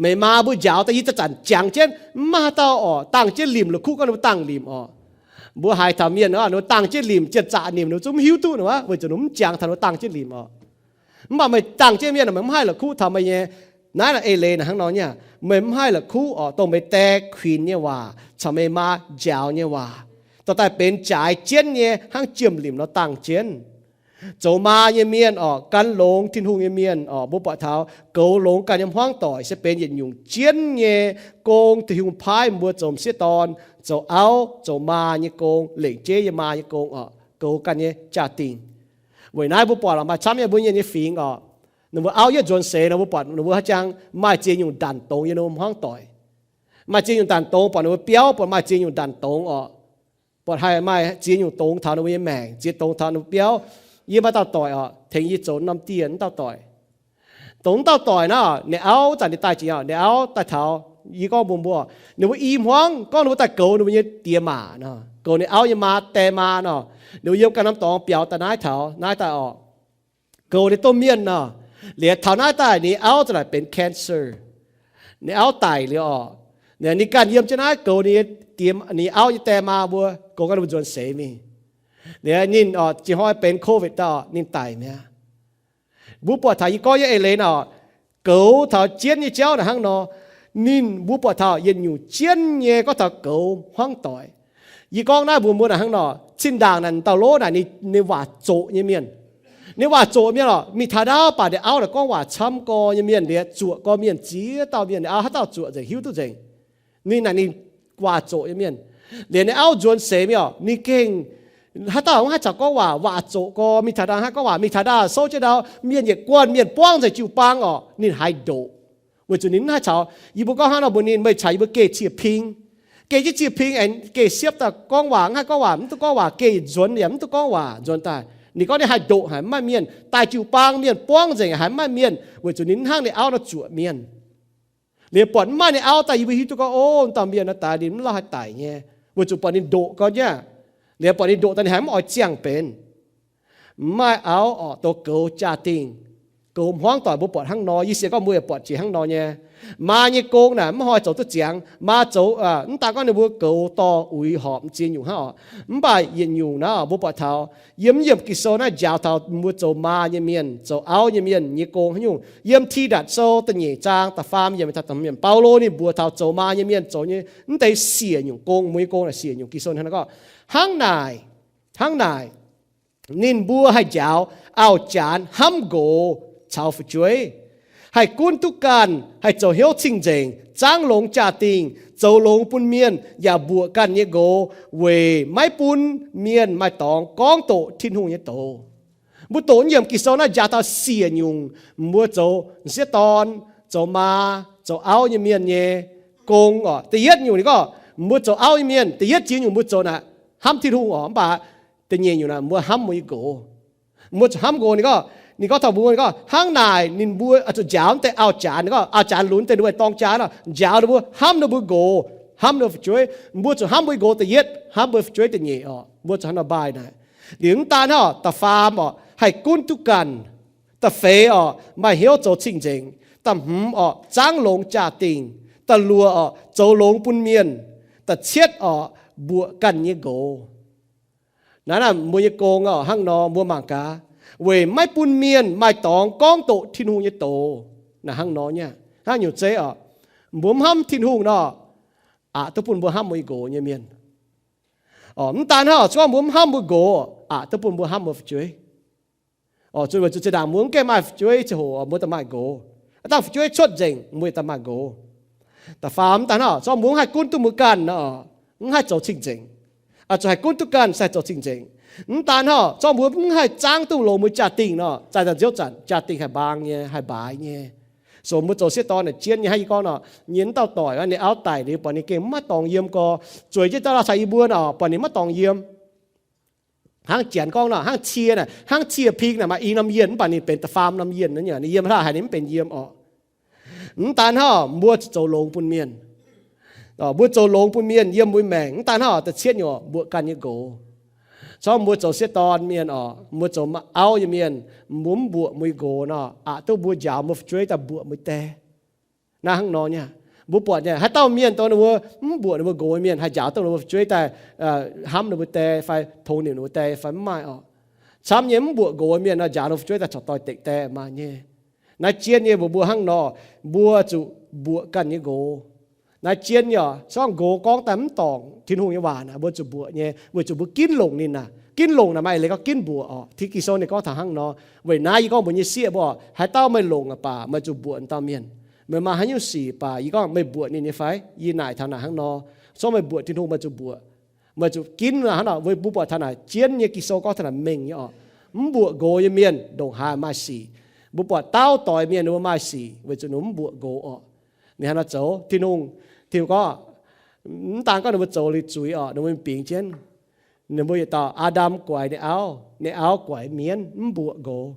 Meih maa mbuo njaaux daaih yie zanc-zanc jangx jienv, mv maaih haaix dauh orqc dangh jienv limc la'kuqv gorngv ninh mbuo dangh limc orqc. Mbuo haiz taux mienh ninh mbuo dangh jienv limc, janx-zanc nimc ninh mbuo zungv mv hiuv duqv ninh wuov, weic zuqc ninh mbuo mv jangx taux ninh mbuo dangh jienv limc orqc. Mv baac meih dangh jienv mienh meih mv haih la'kuqv taux meih nyei, naaiv eix leiz naaic hnangv nor nyei, meih mv haih la'kuqv orqc, dongh meih die kuinx nyei waac caux meih maa njaaux nyei waac dorh daaih benx jaaix jienv nyei hnangv jiem-limc nor dangh jienv. Zoux maa nyei mienh orqc, gan longx Tin-Hungh nyei mienh orqc, mbuo buatc taux goux longx ganh nyei hmuangv doic se benx yietc nyungc jienv nyei gong Tin-Hungh paaiv mbuo zoux m'sieqv dorn, zoux auv zoux maa nyei gong, lengc jeiv yiem maa nyei gong orqc, goux ganh nyei jaa-dingh. Weic naaiv mbuo buatc lorqc maaih camv nyei mbuo nyei nyei fingx orqc, ninh mbuo auv yietv nzuonx seix nor mbuo buatc ninh mbuo haaix jangx maaih ziex nyungc ndanc dongz yiem ninh mbuo hmuangv doic. Maaih ziex nyungc ndanc dongz, buatc ninh mbuo biauv buatc maaih ziex nyungc ndanc dongz orqc. Buatc haih maaih ziex nyungc dongz taux ninh mbuo nyei maengc, ziex dongz taux ninh mbuo biauv. Yie maaih dauh doic orqc, tengx yie zoux norm dieh wuov dauh doic. Dongh wuov dauh doic naaiv, ninh auv zanc ninh daaih jiex orqc, ninh auv daaih taux, yie gorngv mbuox mbuo, ninh mbuo i hmuangv gorngv ninh mbuo daaih goux ninh mbuo nyei die maac nor, goux ninh auv nyei maa, die maa nor. Ninh mbuo yiem ganh norm dorngx biaux daaih naaiv taux naaiv daaih orqc, goux ninh domh mienh nor. Liuz taux naaiv daaih ninh auv za'naaic benx cancer. Ninh auv daic liuz orqc, ninh ganh yiem jienv naaiv goux ninh, ninh auv nyei die maa mbuo, goux ganh ninh mbuo nzuonx seix mingh. Liuz ninh orqc, jiex hnoi benx covid daaih orqc, ninh daic mi'aqv. Mbuo buatc taux yie gorngv nyei eix leiz nor, goux taux jienv nyei jauv naaic hnangv nor, ninh mbuo buatc taux yietc nyungc jienv nyei gorngv taux goux hmuangv doic. Yie gorngv naaiv mbuox mbuo naaic hnangv nor, zinh ndaangc naaic dauh lov naaic ninh, ninh waac zoqc nyei mienh. Ninh waac zoqc mienh orqc, mingh taux ndaauv baac ninh auv naaic gorngv waac camv gorx nyei mienh, liuz zuoqc gorx mienh, ziex dauh mienh ninh auv haaix dauh zuoqc nzengc, hiuv duqv nzengc. Ninh naaic ninh waac zoqc nyei mienh. Liuz ninh auv nzuonx seix mingh orqc, ninh gengh haaix dauh mv haih caux gorngv waac, waac zoqc gorx, mingh taux ndaauv haaix gorngv waac, mingh taux ndaauv souv jienv ndau, mienh yietc guanh mienh buangv nzengc jiu-baang orqc, ninh haiz ndoqc. Weic zuqc ninh mv haih caux, yie mbuo gorngv hnangv nor mbuox ninh, meih caux yie mbuo geh cie-ping, geh jienv cie-ping aengx geh siepv daaih gorngv waac, mv haih gorngv waac, mv duqv gorngv waac, geh nzuonx yaac mv duqv gorngv waac, nzuonx daaih. Ninh gorngv ninh haiz ndoqc haic, mv maaih mienh, daaih jiu-baang mienh buangv nzengc haiz mv maaih mienh, weic zuqc ninh mv hnangv ninh auv nor zuoqc mienh. Liuz buatc mv maaih ninh auv daaih, yie mbuo hiuv duqv gorngv, o, dauh mienh naaiv daaih ninh mv lauh haih daic nyei, weic zuqc buatc ninh ndoqc gorx nyei. Liuz buatc ninh ndoqc daaih ninh haiz mv oix ziangh benx. Mv maaih auv orqc, douz goux jaa-dingh, Goux hmuangv doic mbuo buatc hnangv nor, yie sienx gorngv mbuo yaac buatc jiex hnangv nor nyei. Maa nyei gong naaic mv haih zoux duqv ziangx. Maa zoux, mv daan gorngv ninh mbuo goux dorh uix horpc m'zing nyungc hnangv oc. Mv baac yietc nyungc naaiv mbuo buatc taux yiem, yiem Ging-Sou naaiv njaaux taux mbuo zoux maa nyei mienh, zoux auv nyei mienh nyei gong haaix nyungc. Yiem Tidatc Sou da'nyeic zaang da'faam yiemc taux da'hmz yiemc, Baulo ninh mbuox taux zoux maa nyei mienh zoux nyei mv deix siec nyungc gong, mbuo nyei gong naaic siec nyungc. Ging-Sou hnangv naaiv gorngv, hnangv naaic, hnangv naaic ninh mbuo haih njaaux auv-janx hnamv nqox caux fu'jueiv, haih gunv duqv ganh, haih zoux hnyouv cing-nzengc, zaangv longx jaa-dingh, zoux longx bun mienh, yaac mbuoqc ganh nyei nqox weic maiv bun mienh maaih dorngx gorngv doqc Tin-Hungh nyei doz. Mbuo doqc yiem Ging-Sou naaiv njaaux taux siec nyungc mbuo zoux m'sieqv dorn, zoux maa, zoux auv nyei mienh nyei gong oc. Da'yietv nyungc ninh gorngv mbuo zoux auv nyei mienh, da'yietv ziex nyungc mbuo zoux naaic hnamv Tin-Hungh oc. Mv baac da'nyeic nyungc naaic mbuo hnamv mbuo nyei nqox. Mbuo zuqc hnamv nqox. Ninh gorngv, ninh gorngv taux mbuo, ninh gorngv, hnangv naaic ninh mbuo zuqc njaaux mv deix auv-janx, ninh gorngv auv-janx lunx deix ninh mbuo dorng jaa nor, njaaux ninh mbuo hnamv ninh mbuo nqox, hnamv ninh mbuo fu'jueiv. Mbuo zuqc hnamv mbuo nqox da'yietv, hnamv mbuo fu'jueiv da'nyeic oc. Mbuo zuqc hnangv nor mbaaih naaic. Liuz mv daan hnangv, da'faam oc, haih gunv duqv ganh. Da'feix oc, maaih hnyouv zoux cing-nzengc. Da'hmz oc, zaangv longx jaa-dingh. Da'luoqc oc, zoux longx bun mienh. Da'cietv oc, mbuoqc ganh nyei nqox. Naaiv, naaiv mbuo nyei gong oc, hnangv nor mbuo mangc gaax, weic maiv bun mienh maaih dorngx gorngv doqc Tin-Hungh nyei doz. Naaiv hnangv nor nyei. Hnangv nyungc zeiv oc, mbuo mv hnamv Tin-Hungh nor, aqc duqv bun mbuo hnamv mbuo nyei nqox nyei mienh. Mv daan hnangv oc, se gorngv mbuo mv hnamv mbuo nqox, aqc duqv bun mbuo hnamv mbuo fu'jueiv. Oc, weic zuqc zinh ndaangc mbuo mv gaengh maaih fu'jueiv ziangh hoc mbuo daaih maaih nqox. Aav dangh fu'jueiv cuotv nzengc mbuo daaih maaih nqox. Da'faam mv daan hnangv oc, se gorngv mbuo mv haih gunv duqv mbuo ganh nor, mv haih zoux cing-nzengc. Oix zuqc haih gunv duqv ganh se haih zoux cing-nzengc. Mv daan hnangv oc, se gorngv mbuo mv haih zaangv duqv longx mbuo jaa-dingh nor, zaaih daaih nziouv zanc jaa-dingh haih mbaang nyei, haih mbaaix nyei. So mbuo zoux sieqv dorn naaic jienv nyei hnangv yie gorngv nor, nyei mv dauh doic ninh auv daic liuz buatc ninh gengh maiv dorngx yiem gorx, zueiz jienv dauh la'caaix yie mbuo nor buatc ninh maiv dorngx yiem. Hnangv Janx gorngv nor, hnangv cie naaic, hnangv cie ping naaic maaih i norm yienh mv baac ninh benx da'faam norm yienh, ninh yiem hlaax haic ninh mv benx yiem oc. Mv daan hnangv, mbuo zoux longx bun mienh. Mbuo zoux longx bun mienh yiem mbuo maengc. Mv daan hnangv, da'cietv nyungc mbuoqc ganh nyei nqox. Corc mbuo zoux sieqv dorn mienh oc, mbuo zoux auv nyei mienh, mbuo mv mbuoqc mbuo nqox nor, aqc duqv mbuo njaaux mbuo fu'jueiv daaih mbuoqc mbuo die. Naaiv hnangv nor nyei. Mbuo buatc nyei, haaix dauh mienh dongh ninh mbuo mv mbuoqc ninh mbuo nqox mienh, haih njaaux duqv ninh mbuo fu'jueiv daaih hnamv ninh mbuo die fai tongx nimc ninh mbuo die fai? Mv maaih oc. Camv nyei mv mbuoqc nqox mienh nor, njaaux ninh mbuo fu'jueiv daaih corc doix-dekc die maaih nyei. Naaiv jienv nyei mbuox mbuo hnangv nor, mbuo zuqc mbuoqc ganh nyei nqox. Naaiv jienv nyei oc, se gorngv nqox gorngv daaih mv dorngc Tin-Hungh nyei waac naaic, mbuo zuqc mbuoqc nyei, weic zuqc mbuo ginv longc ninh aac. Ginv longc naaic maaih leiz gorngv ginv mbuoqc oc. Tin Ging-Sou ninh gorngv taux hnangv nor. Weic naaiv yie gorngv mbuox nyei sieqv mbuo, haaix dauh meih longc aqv baac meih zuqc mbuoqc dauh mienh. Meih maaih haaix nyungc sic baac yie gorngv meih mbuoqc ninh nyei fai? Yie naaic taux naaic hnangv nor. Se gorngv meih mbuoqc Tin-Hungh meih zuqc mbuoqc. Meih zuqc ginv hnangv nor, mbuo buatc taux naaic jienv nyei Ging-Sou gorngv taux naaic mengh nyei oc. Mv mbuoqc nqox nyei mienh ndongc haaix maaih sic. Mbuo buatc dauh doix mienh ninh mbuo maaih sic weic zuqc ninh mbuo mv mbuoqc nqox oc. Ninh hnangv nor zoux, Tin-Hungh, Tin-Hungh gorngv, mv daan gorngv ninh mbuo zoux liuz zuiz oc, ninh mbuo bingx jienv. Ninh mbuo yietc dauh Aa^ndam guaix ninh auv, ninh auv guaix mienv mv mbuoqc nqox.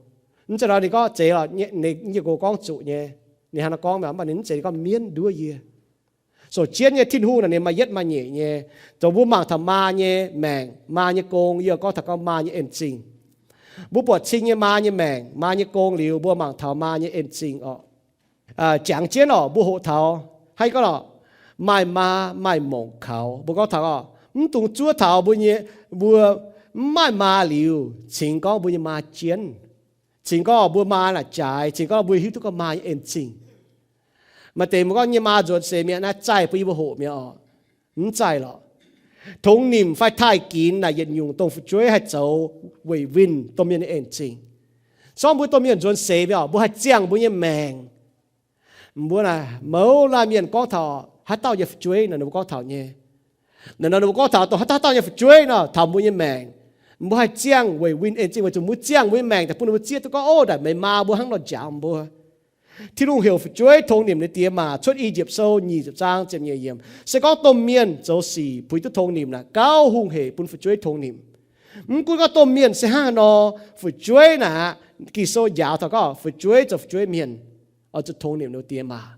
Mv zeiz nor ninh gorngv zeiz lorqc, ninh nqox gorngv zuqc nyei. Ninh hnangv nor gorngv mv baac ninh mv zeiz, ninh gorngv mienv nduov yie. So jienv nyei Tin-Hungh naaic ninh maaih yietv maaih nyeic nyei. Zoux mbuo mangc taux maa nyei maengc, maa nyei gong, yie gorngv taux gorngv maa nyei en-zingh. Mbuo buatc cing nyei maa nyei maengc, maa nyei gong liuz, mbuo mangc taux maa nyei en-zingh oc. Jangx jienv oc, mbuo hoqc taux hnangv gorngv lorqc, maaih maa maaih mongc kaux. Mbuo gorngv taux oc, mv dungx zuov taux mbuo nyei, mbuo mv maaih maa liuz, cingx gorngv mbuo nyei maa jienv. Cingx gorngv mbuo maa naaic jaaix, cingx gorngv mbuo hiuv duqv gorngv maa nyei en-zingh. Maaih deix mbuo gorngv nyei maa nzuonx seix mi'aqv, naaiv zaih bun yie mbuo hoqc mi'aqv oc. Mv zaih lorqc. Tongx nimc fai taaih ginx naaic yietc nyungc dongh fu'jueiv haih zoux weic winh domh mienh nyei en-zingh. Sorng mbuo domh mienh nzuonx seix mi'aqv oc, mbuo haih ziangh mbuo nyei maengc. Mbuo naaic mouz laanh mienh gorngv taux haaix dauh nyei fu'jueiv nor, ninh mbuo gorngv taux nyei. Naaic nor ninh mbuo gorngv taux dongh haaix dauh haaix dauh nyei fu'jueiv nor, taux mbuo nyei maengc. Mbuo haih ziangh weic winh en-zingh, weic zuqc mbuo ziangh mbuo nyei maengc daaih bun ninh mbuo zieqv duqv gorngv, ov, naaic meih maa mbuo hnangv nor njaaux mbuo. Tin-Hungh heuc fu'jueiv tongx nimc ninh diex maac. Cuotv I^yipv Sou nyic ziepc zaang ziepc nyeic yiemc, se gorngv domh mienh zoux sic puix duqv tongx nimc naaic, gauh hungh heic bun fu'jueiv tongx nimc. Mv gunv gorngv domh mienh se hnangv haaix nor, fu'jueiv naaic, Ging-Sou njaaux taux gorngv fu'jueiv zoux fu'jueiv mienh oix zuqc tongx nimc ninh diex maac.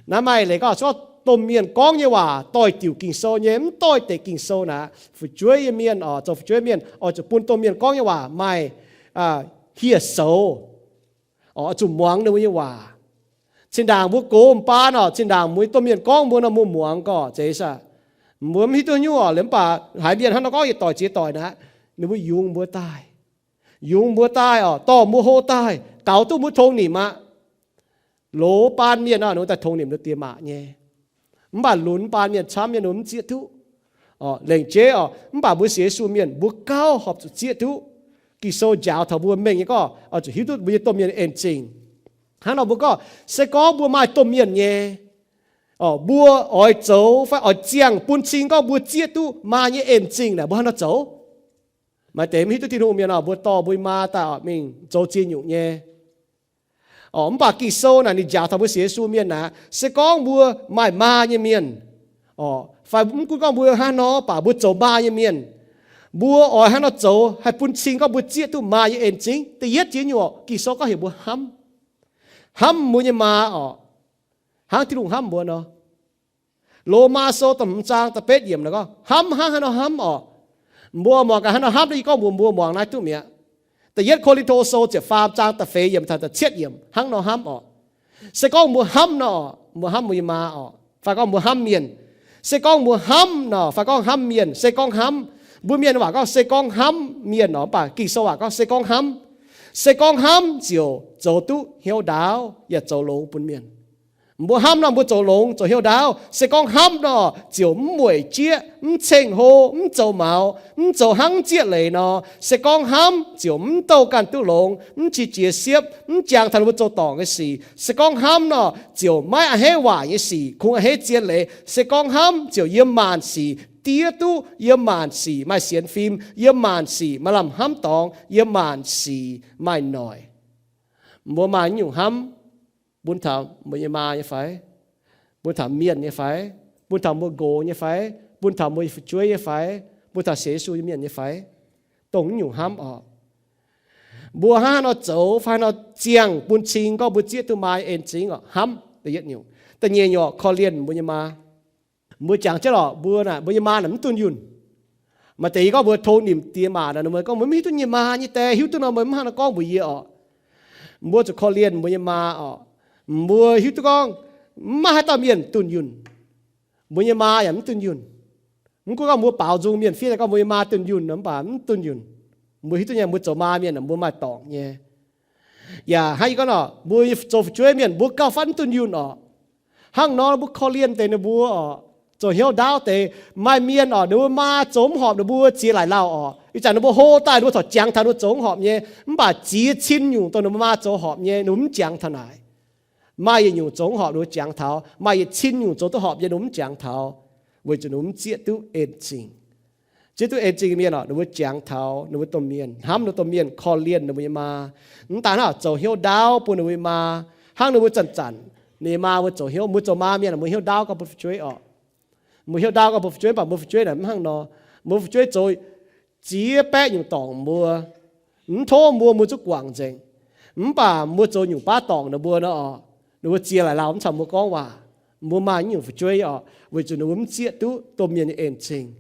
Naaiv maaih leiz gorngv se gorngv domh mienh gorngv nyei waac doix-diuc Ging-Sou nyei, mv doix-dekc Ging-Sou naaic, fu'jueiv nyei mienh oc, zoux fu'jueiv mienh oix zuqc bun domh mienh gorngv nyei waac maaih hieh soux. Oix zuqc muangx ninh mbuo nyei waac. Zinh ndaangc mbuo gox m'baan oc, zinh ndaangc mbuo domh mienh gorngv mbuo nor mbuo muangx gorqv zeiz aqv. Mbuo mv hiuv duqv nyungc oc, liemh mv baac haiz mienh hnangv nor gorngv yietc doic ziex doic naaic, ninh mbuo yungz mbuo daaih. Yungz mbuo daaih oc, dorh mbuo hlo daaih, gaux duqv mbuo tong nimc aqv. Loz baan mienh oc, ninh mbuo daaih tong nimc ninh die maac nyei. Mv baac lunx baan mienh camv nyei ninh mbuo mv zieqv duqv. Lengc jeiv oc, mv baac mbuo sienx Yesu mienh mbuo gauh horpc zuqc zieqv duqv. Ging-Sou njaaux taux mbuo mengh nyei gorngv oix zuqc hiuv duqv mbuo nyei domh mienh en zingh. Hnangv nor mbuo gorngv se gorngv mbuo maaih domh mienh nyei, mbuo oix zoux fai oix ziangh bun cing gorngv mbuo zieqv duqv maa nyei en zingh naaic, mbuo hnangv nor zoux. Maaih deix mv hiuv duqv Tin-Hungh mienh oc, mbuo dorh mbuo nyei maa daaih oc mingh zoux ziex nyungc nyei. Mv baac Ging-Sou naaic ninh njaaux taux mbuo sienx Yesu mienh naaic, se gorngv mbuo maaih maa nyei mienh, fai mv gunv gorngv mbuo hnangv nor baac mbuo zoux maa nyei mienh, mbuo oix hnangv nor zoux haih bun cing gorngv mbuo zieqv duqv maa nyei en zingh. Da'yietv ziex nyungc, Ging-Sou gorngv heuc mbuo hnamv, hnamv mbuo nyei maa oc, hnangv Tin-Hungh hnamv mbuo nor. Lomaa Sou da'hmz zaang da'betv yiemc naaic gorngv hnamv hnangv haaix nor hnamv oc. Mbuo muangx gaax hnangv nor hnamv, yie gorngv mbuox mbuo muangx naaiv duqv mi'aqv. Da'yietv Ko^lin^to Sou ziepc faam zaang da'feix yiemc taux da'cietv yiemc hnangv nor hnamv oc. Se gorngv mbuo hnamv nor oc, mbuo hnamv mbuo nyei maa oc, fai gorngv mbuo hnamv mienh. Se gorngv mbuo hnamv nor fai gorngv hnamv mienh, se gorngv hnamv. Mbuo mienh waac gorngv se gorngv hnamv mienh oc, mv baac Ging-Sou waac gorngv se gorngv hnamv. Se gorngv hnamv ziouc zoux duqv hnyouv ndaauv yaac zoux longx bun mienh. Mbuo hnamv nor mbuo zoux longx, zoux hnyouv ndaauv. Se gorngv hnamv nor ziouc mv mueic jieqv, mv ceng-hlo, mv zoux maux, mv zoux hnangv mv zieqv leiz nor. Se gorngv hnamv ziouc mv douh ganh duqv longx, mv qiex jiez siepv, mv jangx taux ninh mbuo zoux dorngc nyei sic. Se gorngv hnamv nor ziouc maiv a'hneiv waaic nyei sic, kungx a'hneiv zien leiz. Se gorngv hnamv ziouc yiem maanc sic diev duqv, yiem maanc sic maaih sienx fim, yiem maanc sic maaih lamh hnamv dorngx, yiem maanc sic maaih noic. Mbuo maaih nyungc hnamv bun taux mbuo nyei maa nyei fai? Bun taux mienh nyei fai? Bun taux mbuo nqox nyei fai? Bun taux mbuo fu'jueiv nyei fai? Bun taux sienx Yesu nyei mienh nyei fai? Dongh nyungc hnamv oc. Mbuo hnangv haaix nor zoux fai haaix nor ziangh bun cing gorngv mbuo zieqv duqv maa nyei en zingh oc, hnamv da'yietv nyungc. Da'nyeic nyungc, korv-lienh mbuo nyei maa. Mbuo jangx jienv lorqc, mbuo naaic mbuo nyei maa naaic mv dunh yunh. Maaih deix yie gorngv mbuo tong nimc die maac naaic, ninh mbuo gorngv mbuo mv hiuv duqv nyei maa nyei die, hiuv duqv nor mbuo mv hnangv nor gorngv mbuox yie oc. Mbuo zuqc korv-lienh mbuo nyei maa oc. Mbuo hiuv duqv gorngv mv maaih haaix dauh mienh dunh yunh. Mbuo nyei maa yaac mv dunh yunh. Mv gunv gorngv mbuo baaux nzung mienh fiev gorngv mbuo nyei maa dunh yunh nor, mv baac mv dunh yunh. Mbuo hiuv duqv nyei, mbuo zoux maa mienh mbuo maaih dorngc nyei. Yaac hnangv yie gorngv nor, mbuo zoux fu'jueiv mienh mbuo gauh fatv mv dunh yunh oc. Hnangv nor mbuo korv-lienh deix ninh mbuo oc, zoux hnyouv ndaauv deix. Maaih mienh oc, ninh mbuo maa zoux mv horpc ninh mbuo ziex laaic lauh oc. Ih zanc ninh mbuo hlo daaih ninh mbuo corc jangx taux ninh mbuo zoux mv horpc nyei, mv baac ziex cin nyungc dongh ninh mbuo maa zoux horpc nyei, ninh mbuo mv jangx taux naaic. Maaih yietc nyungc zoux mv horpc ninh mbuo jangx taux, maaih yietc cin nyungc zoux duqv horpc nyei ninh mbuo mv jangx taux, weic zuqc ninh mbuo mv zieqv duqv en zingh. Zieqv duqv en zingh mienh oc, ninh mbuo jangx taux ninh mbuo domh mienh, hnamv ninh mbuo domh mienh, korv-lienh ninh mbuo nyei maa. Mv daan hnangv, zoux hnyouv ndaauv bun ninh mbuo nyei maa, hnangv ninh mbuo zanc-zanc ninh maa mbuo zoux hnyouv. Mbuo zoux maa mienh mbuo hnyouv ndaauv gorngv bun fu'jueiv oc. Mbuo hnyouv ndaauv gorngv bun fu'jueiv, mv baac mbuo fu'jueiv naaic mv hnangv nor. Mbuo fu'jueiv zoux ziex baeqv nyungc dorngc mbuo, mv tov mbuo, mbuo zuqc guangc nzengc. Mv baac mbuo zoux nyungc baav dorngc ninh mbuo nor oc, ninh mbuo ziex laaic lauh mv caux mbuo gorngv waac. Mbuo maaih nyungc fu'jueiv oc, weic zuqc ninh mbuo mv zieqv duqv domh mienh nyei en zingh.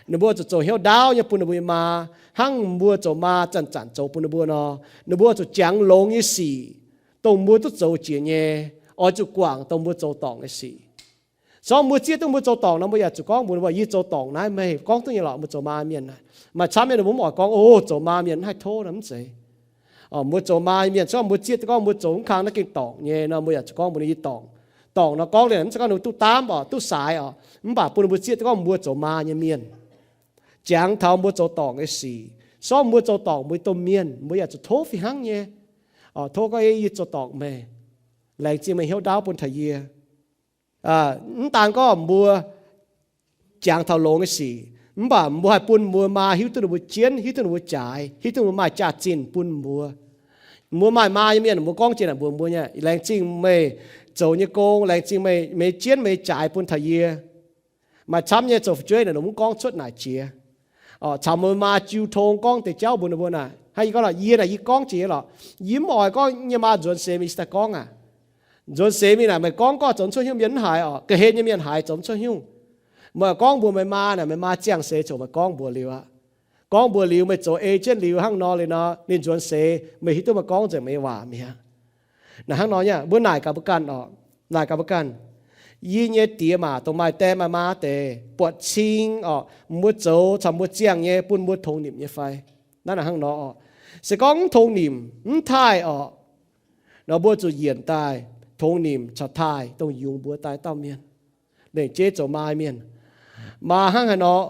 Ninh mbuo zuqc zoux hnyouv ndaauv nyei bun ninh mbuo nyei maa, hnangv mbuo zoux maa zanc-zanc zoux bun ninh mbuo nor. Ninh mbuo zuqc jangx longx nyei sic, dongh mbuo duqv zoux jiex nyei, oix zuqc guangc dongh mbuo zoux dorngc nyei sic. Se gorngv mbuo zieqv duqv mbuo zoux dorngc nor, mbuo yaac zuqc gorngv mbuox ninh mbuo, yie zoux dorngc naaiv meih gorngv duqv nyei lorqc, mbuo zoux maa mienh naaic. Maaih camv nyei ninh mbuo mv oix gorngv, o, zoux maa mienh mv haih tov nor, mv zeiz. Mbuo zoux maa mienh, se gorngv mbuo zieqv duqv gorngv mbuo zoux mv kang naaiv gengh dorngc nyei nor, mbuo yaac zuqc gorngv mbuox ninh yie dorngc. Dorngc nor gorngv liuz mv zeiz gorngv ninh mbuo duqv daamv oc, duqv saaix oc, mv baac bun ninh mbuo zieqv duqv gorngv mbuo zoux maa nyei mienh, jangx taux mbuo zoux dorngc nyei sic. Se gorngv mbuo zoux dorngc mbuo domh mienh, mbuo yaac zuqc tov fih hnangv nyei. Tov gorngv, yie zoux dorngc meih, laengz zingh meih hnyouv ndaauv bun taux yie. Mv daan gorngv mbuo jangx taux longx nyei sic, mv baac mbuo haih bun mbuo maa hiuv duqv ninh mbuo jienv, hiuv duqv ninh mbuo jaaix, hiuv duqv mbuo maaih jaax-zinh bun mbuo. Mbuo maaih maa nyei mienh, mbuo gorngv jiex naaic mbuox mbuo nyei, laengz zingh meih zoux nyei gong, laengz zingh meih, meih jienv meih jaaix bun taux yie. Maaih camv nyei zoux fu'jueiv naaic, ninh mbuo mv gorngv cuotv naaic jiex. Caux mbuo maa jiu tong gorngv deix jauv mbuox ninh mbuo naaic. Hnangv yie gorngv lorqc, yie naaic yie gorngv jiex nyei lorqc. Yie mv oix gorngv yie nyei maa nzuonx seix mingh cingx daaih gorngv aac. Nzuonx seix mingh naaic meih gorngv gorngv zoux mv cuotv hnyouv, mienh mv haiz oc. Ga'hlen nyei mienh haiz zoux mv cuotv hnyouv. Meih gorngv mbuox meih maa naaic, meih maa ziangh seix ziouc meih gorngv mbuox liuz aqv. Gorngv mbuox liuz meih zoux ei jienv liuz hnangv nor liuz nor, ninh nzuonx seix meih hiuv duqv meih gorngv nzengc meih nyei waac mi'aqv. Naaic hnangv nor nyei, mbuo naaic gaax mbuo ganh orqc, naaic gaax mbuo ganh, yie nyei diex maac dongh maaih die maaih maa deix buatc cing orqc, mbuo zoux caux mbuo ziangh nyei bun mbuo tongx nimc nyei fai? Naaiv naaic hnangv nor orqc. Se gorngv mv tongx nimc mv taaih orqc, nor mbuo zuqc yienc daaih tongx nimc caux taaih dongh yungz mbuo daaih dauh mienh. Lengc jeiv zoux maa mienh, maa hnangv haaix nor,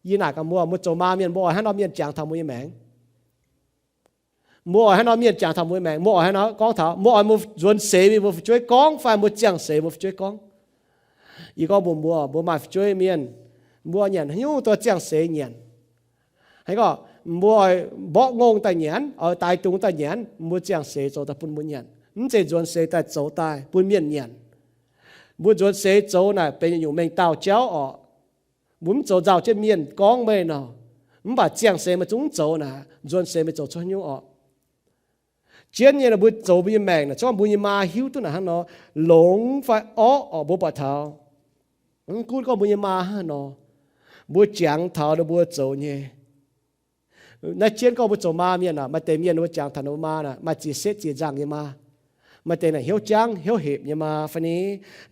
yie naaic gaax mbuo, mbuo zoux maa mienh mbuo oix hnangv nor mienh jangx taux mbuo nyei maengc? Mbuo oix hnangv nor mienh jangx taux mbuo nyei maengc? Mbuo oix hnangv nor gorngv taux mbuo oix mbuo nzuonx seix mbuo fu'jueiv gorngv fai mbuo ziangh seix mbuo fu'jueiv gorngv? Yie gorngv mbuox mbuo, mbuo maaih fu'jueiv mienh, mbuo nyanc haaix nyungc duqv ziangh seix nyanc. Haaix gorngv mbuo oix mborqv ngongh daaih nyanc, oix daix dungz daaih nyanc, mbuo ziangh seix zoux daaih bun mbuo nyanc, mv zeiz nzuonx seix daaih zoux daaih bun mienh nyanc. Mbuo nzuonx seix zoux naaic benx yietc nyungc mengh dauh jauv orqc. Mbuo mv zoux nzauh jienv mienh gorngv meih nor, mv baac ziangh seix meih zungv mv zoux naaic, nzuonx seix meih zoux cuotv haaix nyungc orqc? Jienv nyei nor mbuo zoux mbuo nyei maengc naaic, se gorngv mbuo nyei maa hiuv duqv naaic hnangv nor, longx fai orqv orqc, mbuo buatc taux. Mv gunv gorngv mbuo nyei maa hnangv haaix nor, mbuo jangx taux ninh mbuo zoux nyei. Naaiv jienv gorngv mbuo zoux maa mienh aah, maaih deix mienh ninh mbuo jangx taux ninh mbuo maa naaic maaih ziex setv ziex nzangh nyei maa. Maaih deix naaic hnyouv jangv hnyouv hepc nyei maa fai ni?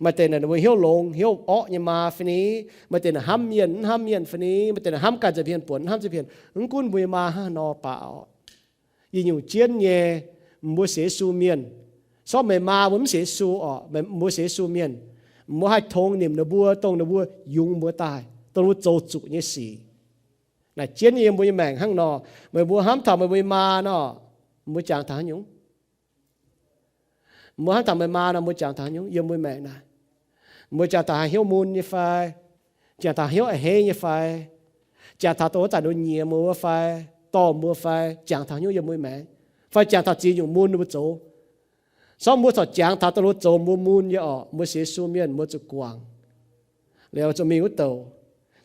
Maaih deix naaic ninh mbuo hnyouv longx hnyouv orqv nyei maa fai ni? Maaih deix naaic hnamv mienh mv hnamv mienh fai ni? Maaih deix naaic hnamv ganh ziepc hmien buonc mv hnamv ziepc hmien. Mv gunv mbuo nyei maa hnangv haaix nor baac orqc, yietc nyungc jienv nyei, mbuo sienx Yesu mienh, sortv meih maa mbuo mv sienx Yesu orqc, mbuo sienx Yesu mienh, mbuo haih tongx nimc ninh mbuo, dongh ninh mbuo yungz mbuo daaih, dongh ninh mbuo zoux zuqc nyei sic. Naaic jienv nyei yiem mbuo nyei maengc hnangv nor. Meih mbuo hnamv taux meih mbuo nyei maa nor, mbuo jangx taux haaix nyungc? Mbuo hnamv taux meih maa nor, mbuo jangx taux haaix nyungc yiem mbuo maengc naaic? Mbuo jangx taux haaix, hnyouv mun nyei fai? Jangx taux hnyouv a'hneiv nyei fai? Jangx taux dongh wuov zanc ninh nyiex mbuo fai, dorh mbuo fai, jangx taux haaix nyungc yiem mbuo maengc? Fai jangx taux ziex nyungc mun ninh mbuo zoux? Sortv mbuo corc jangx taux dongh ninh mbuo zoux mbuo mun nyei orqc, mbuo sienx Yesu mienh mbuo zuqc guangc liuz zuqc mingh wuov douc.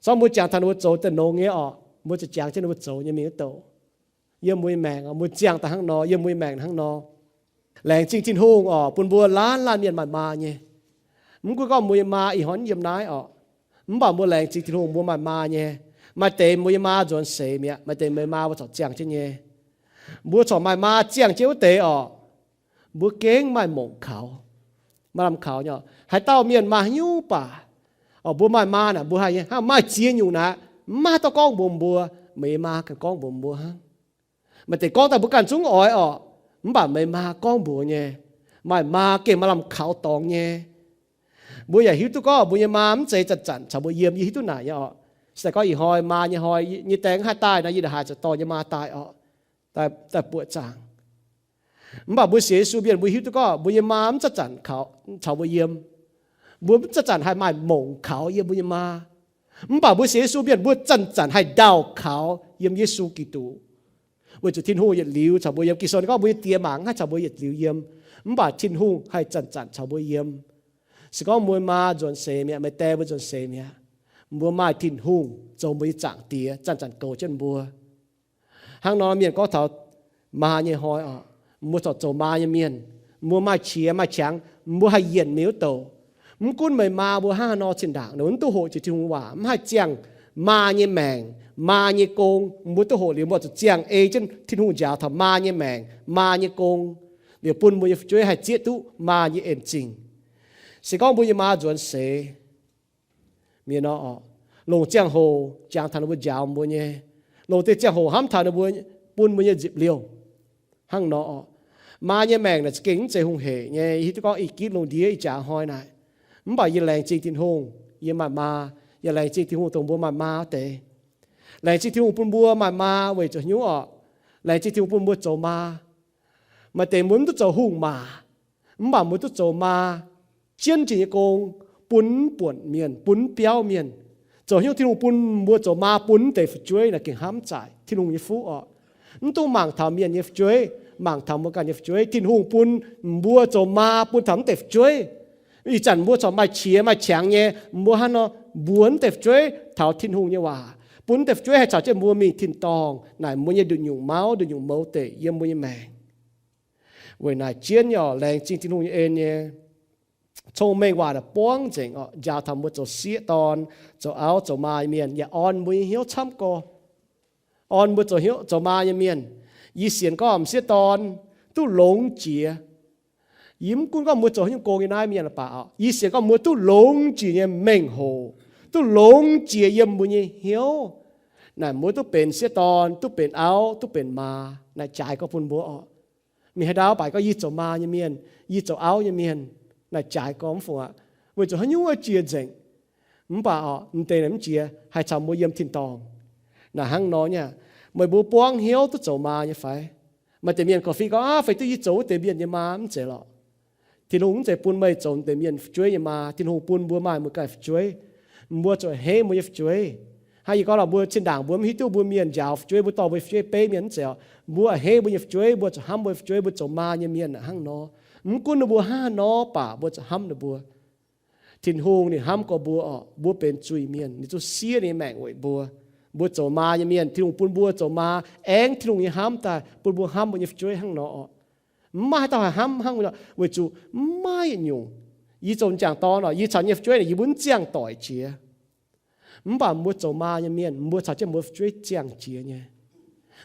Sortv mbuo jangx taux ninh mbuo zoux daaih nongx nyei orqc, mbuo zuqc jangx jienv ninh mbuo zoux nyei mingh wuov douc. Yiem mbuo nyei maengc mbuo ziangh daaih hnangv nor, yiem mbuo nyei maengc hnangv nor. Laengz zingh Tin-Hungh orqc, bun mbuo laanh laanh mienh maaih maa nyei. Mv gunv gorngv mbuo nyei maa ih hnoi yiem naaiv orqc, mv baac mbuo laengz zingh Tin-Hungh mbuo maaih maa nyei. Maaih deix mbuo nyei maa nzuonx seix mi'aqv, maaih deix meih maa mbuo corc ziangh jienv nyei. Mbuo corc maaih maa ziangh jienv wuov deix orqc, mbuo gengh maaih mongc kaux, maaih lamh kaux nyei. Haaix dauh mienh maaih haaix nyungc baac, orqc, mbuo maaih maa naaic mbuo haih nyei, hnangv maaih ziex nyungc naaic, mv maaih haaix dauh gorngv mbuox mbuo, meih maa ganh gorngv mbuox mbuo hnangv. Maaih deix gorngv daaih mbuo ganh zungv oix orqc, mv baac meih maa gorngv mbuox nyei. Maaih maa gengh maaih lamh kaux dorngx nyei. Mbuo yaac hiuv duqv gorngv mbuo nyei maa mv zeiz zanc-zanc caux mbuo yiem. Yie hiuv duqv naaic nyei orqc. Se gorngv ih hnoi maa nyei hnoi nyei dengh haih daaih nor, yie ndongc haaix ziouc dorh nyei maa daaih orqc, daaih buoqc zaangc. Mv baac mbuo sienx Yesu mienh mbuo hiuv duqv gorngv mbuo nyei maa mv zanc-zanc caux mbuo yiem. Mbuo mv zanc-zanc haih maaih mongc kaux yiem mbuo nyei maa. Mv baac mbuo sienx Yesu mienh mbuo zanc-zanc haih ndaauh kaux yiem Yesu Giduc. Weic zuqc Tin-Hungh yietc liuz caux mbuo yiem. Ging-Sou gorngv mbuo nyei diex maac mv haih caux mbuo yietc liuz yiem, mv baac Tin-Hungh haih zanc-zanc caux mbuo yiem. Se gorngv mbuo maa nzuonx seix mi'aqv, meih die mbuo nzuonx seix mi'aqv, mbuo maaih Tin-Hungh zoux mbuo nyei Zaangc Diex zanc-zanc goux jienv mbuo. Hnangv nor mienh gorngv taux maa nyei hnoi orqc, mbuo corc zoux maa nyei mienh, mbuo maaih qiex maaih qangx, mbuo haih yienc mingh wuov douc. Mv gunv meih maa mbuo hnangv haaix nor zinh ndaangc, ninh mbuo mv duqv hoqc jiex Tin-Hungh waac, mv haih ziangh maa nyei maengc, maa nyei gong. Mbuo duqv hoqc liuz mbuo zuqc ziangh ei jienv Tin-Hungh njaaux taux maa nyei maengc, maa nyei gong, liuz bun mbuo nyei fu'jueiv haih zieqv duqv maa nyei en zingh. Se gorngv mbuo nyei maa nzuonx seix mienh nor orqc, longc ziangh hoc jangx taux ninh mbuo njaaux mbuo nyei, longc deix ziangh hoc hnamv taux ninh mbuo bun mbuo nyei nzipc liouh. Hnangv nor orqc, maa nyei maengc naaic za'gengh mv zeiz hungh heic nyei. Yie hiuv duqv gorngv ih gitv lungh ndiev ih jaax hnoi naaic, mv baac yie laengz zingh Tin-Hungh yie maaih maa. Yie laengz zingh Tin-Hungh dongh mbuo maaih maa wuov deix. Laengz zingh Tin-Hungh bun mbuo maaih maa weic zuqc haaix nyungc orqc? Laengz zingh Tin-Hungh bun mbuo zoux maa. Maaih deix mbuo mv duqv zoux hungh maac, mv baac mbuo duqv zoux maa, jienv jiex nyei gong, bun mv buonc mienh, bun mv biauv mienh. Zoux haaix nyungc Tin-Hungh bun mbuo zoux maa bun mv deix fu'jueiv naaic gengh hnamv zaaic Tin-Hungh nyei fuqv orqc. Mv dungx mangc taux mienh nyei fu'jueiv, mangc taux mbuo ganh nyei fu'jueiv. Tin-Hungh bun mbuo zoux maa bun taux mv deix fu'jueiv. Ih zanc mbuo corc maaih qiex maaih qangx nyei, mbuo hnangv nor mbuox mv deix fu'jueiv taux Tin-Hungh nyei waac, bun mv deix fu'jueiv haih caux jienv mbuo mingh tin-dorngh naaic mbuo nyei nduqc nyungc mauv nduqc nyungc mouz deic yiem mbuo nyei maengc. Weic naaic jienv nyei orqc, laengz zingh Tin-Hungh nyei en nyei. Cong-mengh waac naaic buangv nzengc orqc, njaaux taux mbuo zoux sieqv dorn, zoux auv zoux maa nyei mienh, yaac orn mbuo nyei hnyouv camv gorx. Orn mbuo zoux hnyouv zoux maa nyei mienh. Yie sienx gorngv m'sieqv dorn duqv longx jiex, Yie mv gunv gorngv mbuo zoux haaix nyungc gong nyei naaiv mienh baac oc, yie sienx gorngv mbuo duqv longx jiex nyei mengh hoc, duqv longx jiex yiem mbuo nyei hnyouv. Naaic mbuo duqv benx sieqv dorn, duqv benx auv, duqv benx maa, naaic jaaix gorx bun mbuo oc. Mingh haaix ndau baac gorngv yie zoux maa nyei mienh, yie zoux auv nyei mienh, naaic jaaix gorx mv fungc aqv. Weic zuqc haaix nyungc jiex nzengc. Mv baac oc, m'deix naaic mv jiex, haih caux mbuo yiem tin-dorngh. Naaic hnangv nor nyei aqv. Meih mbuo buangv hnyouv duqv zoux maa nyei fai? Maaih deix mienh korv-fiqv gorngv, Aav, fai duqv yie zoux wuov deix mienh nyei maa? Mv zeiz lorqc. Tin-Hungh mv zeiz bun meih zoux deix mienh fu'jueiv nyei maa. Tin-Hungh bun mbuo maaih mbuo ganh fu'jueiv. Mbuo zuqc a'hneiv mbuo nyei fu'jueiv. Hnangv yie gorngv lorqc, mbuo zinh ndaangc mbuo mv hiuv duqv mbuo mienh njaaux fu'jueiv, mbuo dorh mbuo nyei fu'jueiv beiv mienh, mv zeiz oc. Mbuo a'hneiv mbuo nyei fu'jueiv, mbuo zuqc hnamv mbuo nyei fu'jueiv, mbuo zoux maa nyei mienh hnangv nor. Mv gunv ninh mbuo hnangv haaix nor baac mbuo zuqc hnamv ninh mbuo. Tin-Hungh ninh hnamv gorx mbuo oc, mbuo benx zuiz-mienh, ninh zungv siev ninh nyei maengc weic mbuo. Mbuo zoux maa nyei mienh, Tin-Hungh bun mbuo zoux maa, aengx Tin-Hungh nyei hnamv daaih bun mbuo hnamv mbuo nyei fu'jueiv hnangv nor oc. Mv maaih haaix dauh haih hnamv hnangv nor, weic zuqc mv maaih yietc nyungc. Yie zoux m'jangc dorn oc, yie caux yie nyei fu'jueiv naaic, yie mbuo mv ziangh doic jiex. Mv baac mbuo zoux maa nyei mienh, mbuo caux jienv mbuo fu'jueiv ziangh jiex nyei.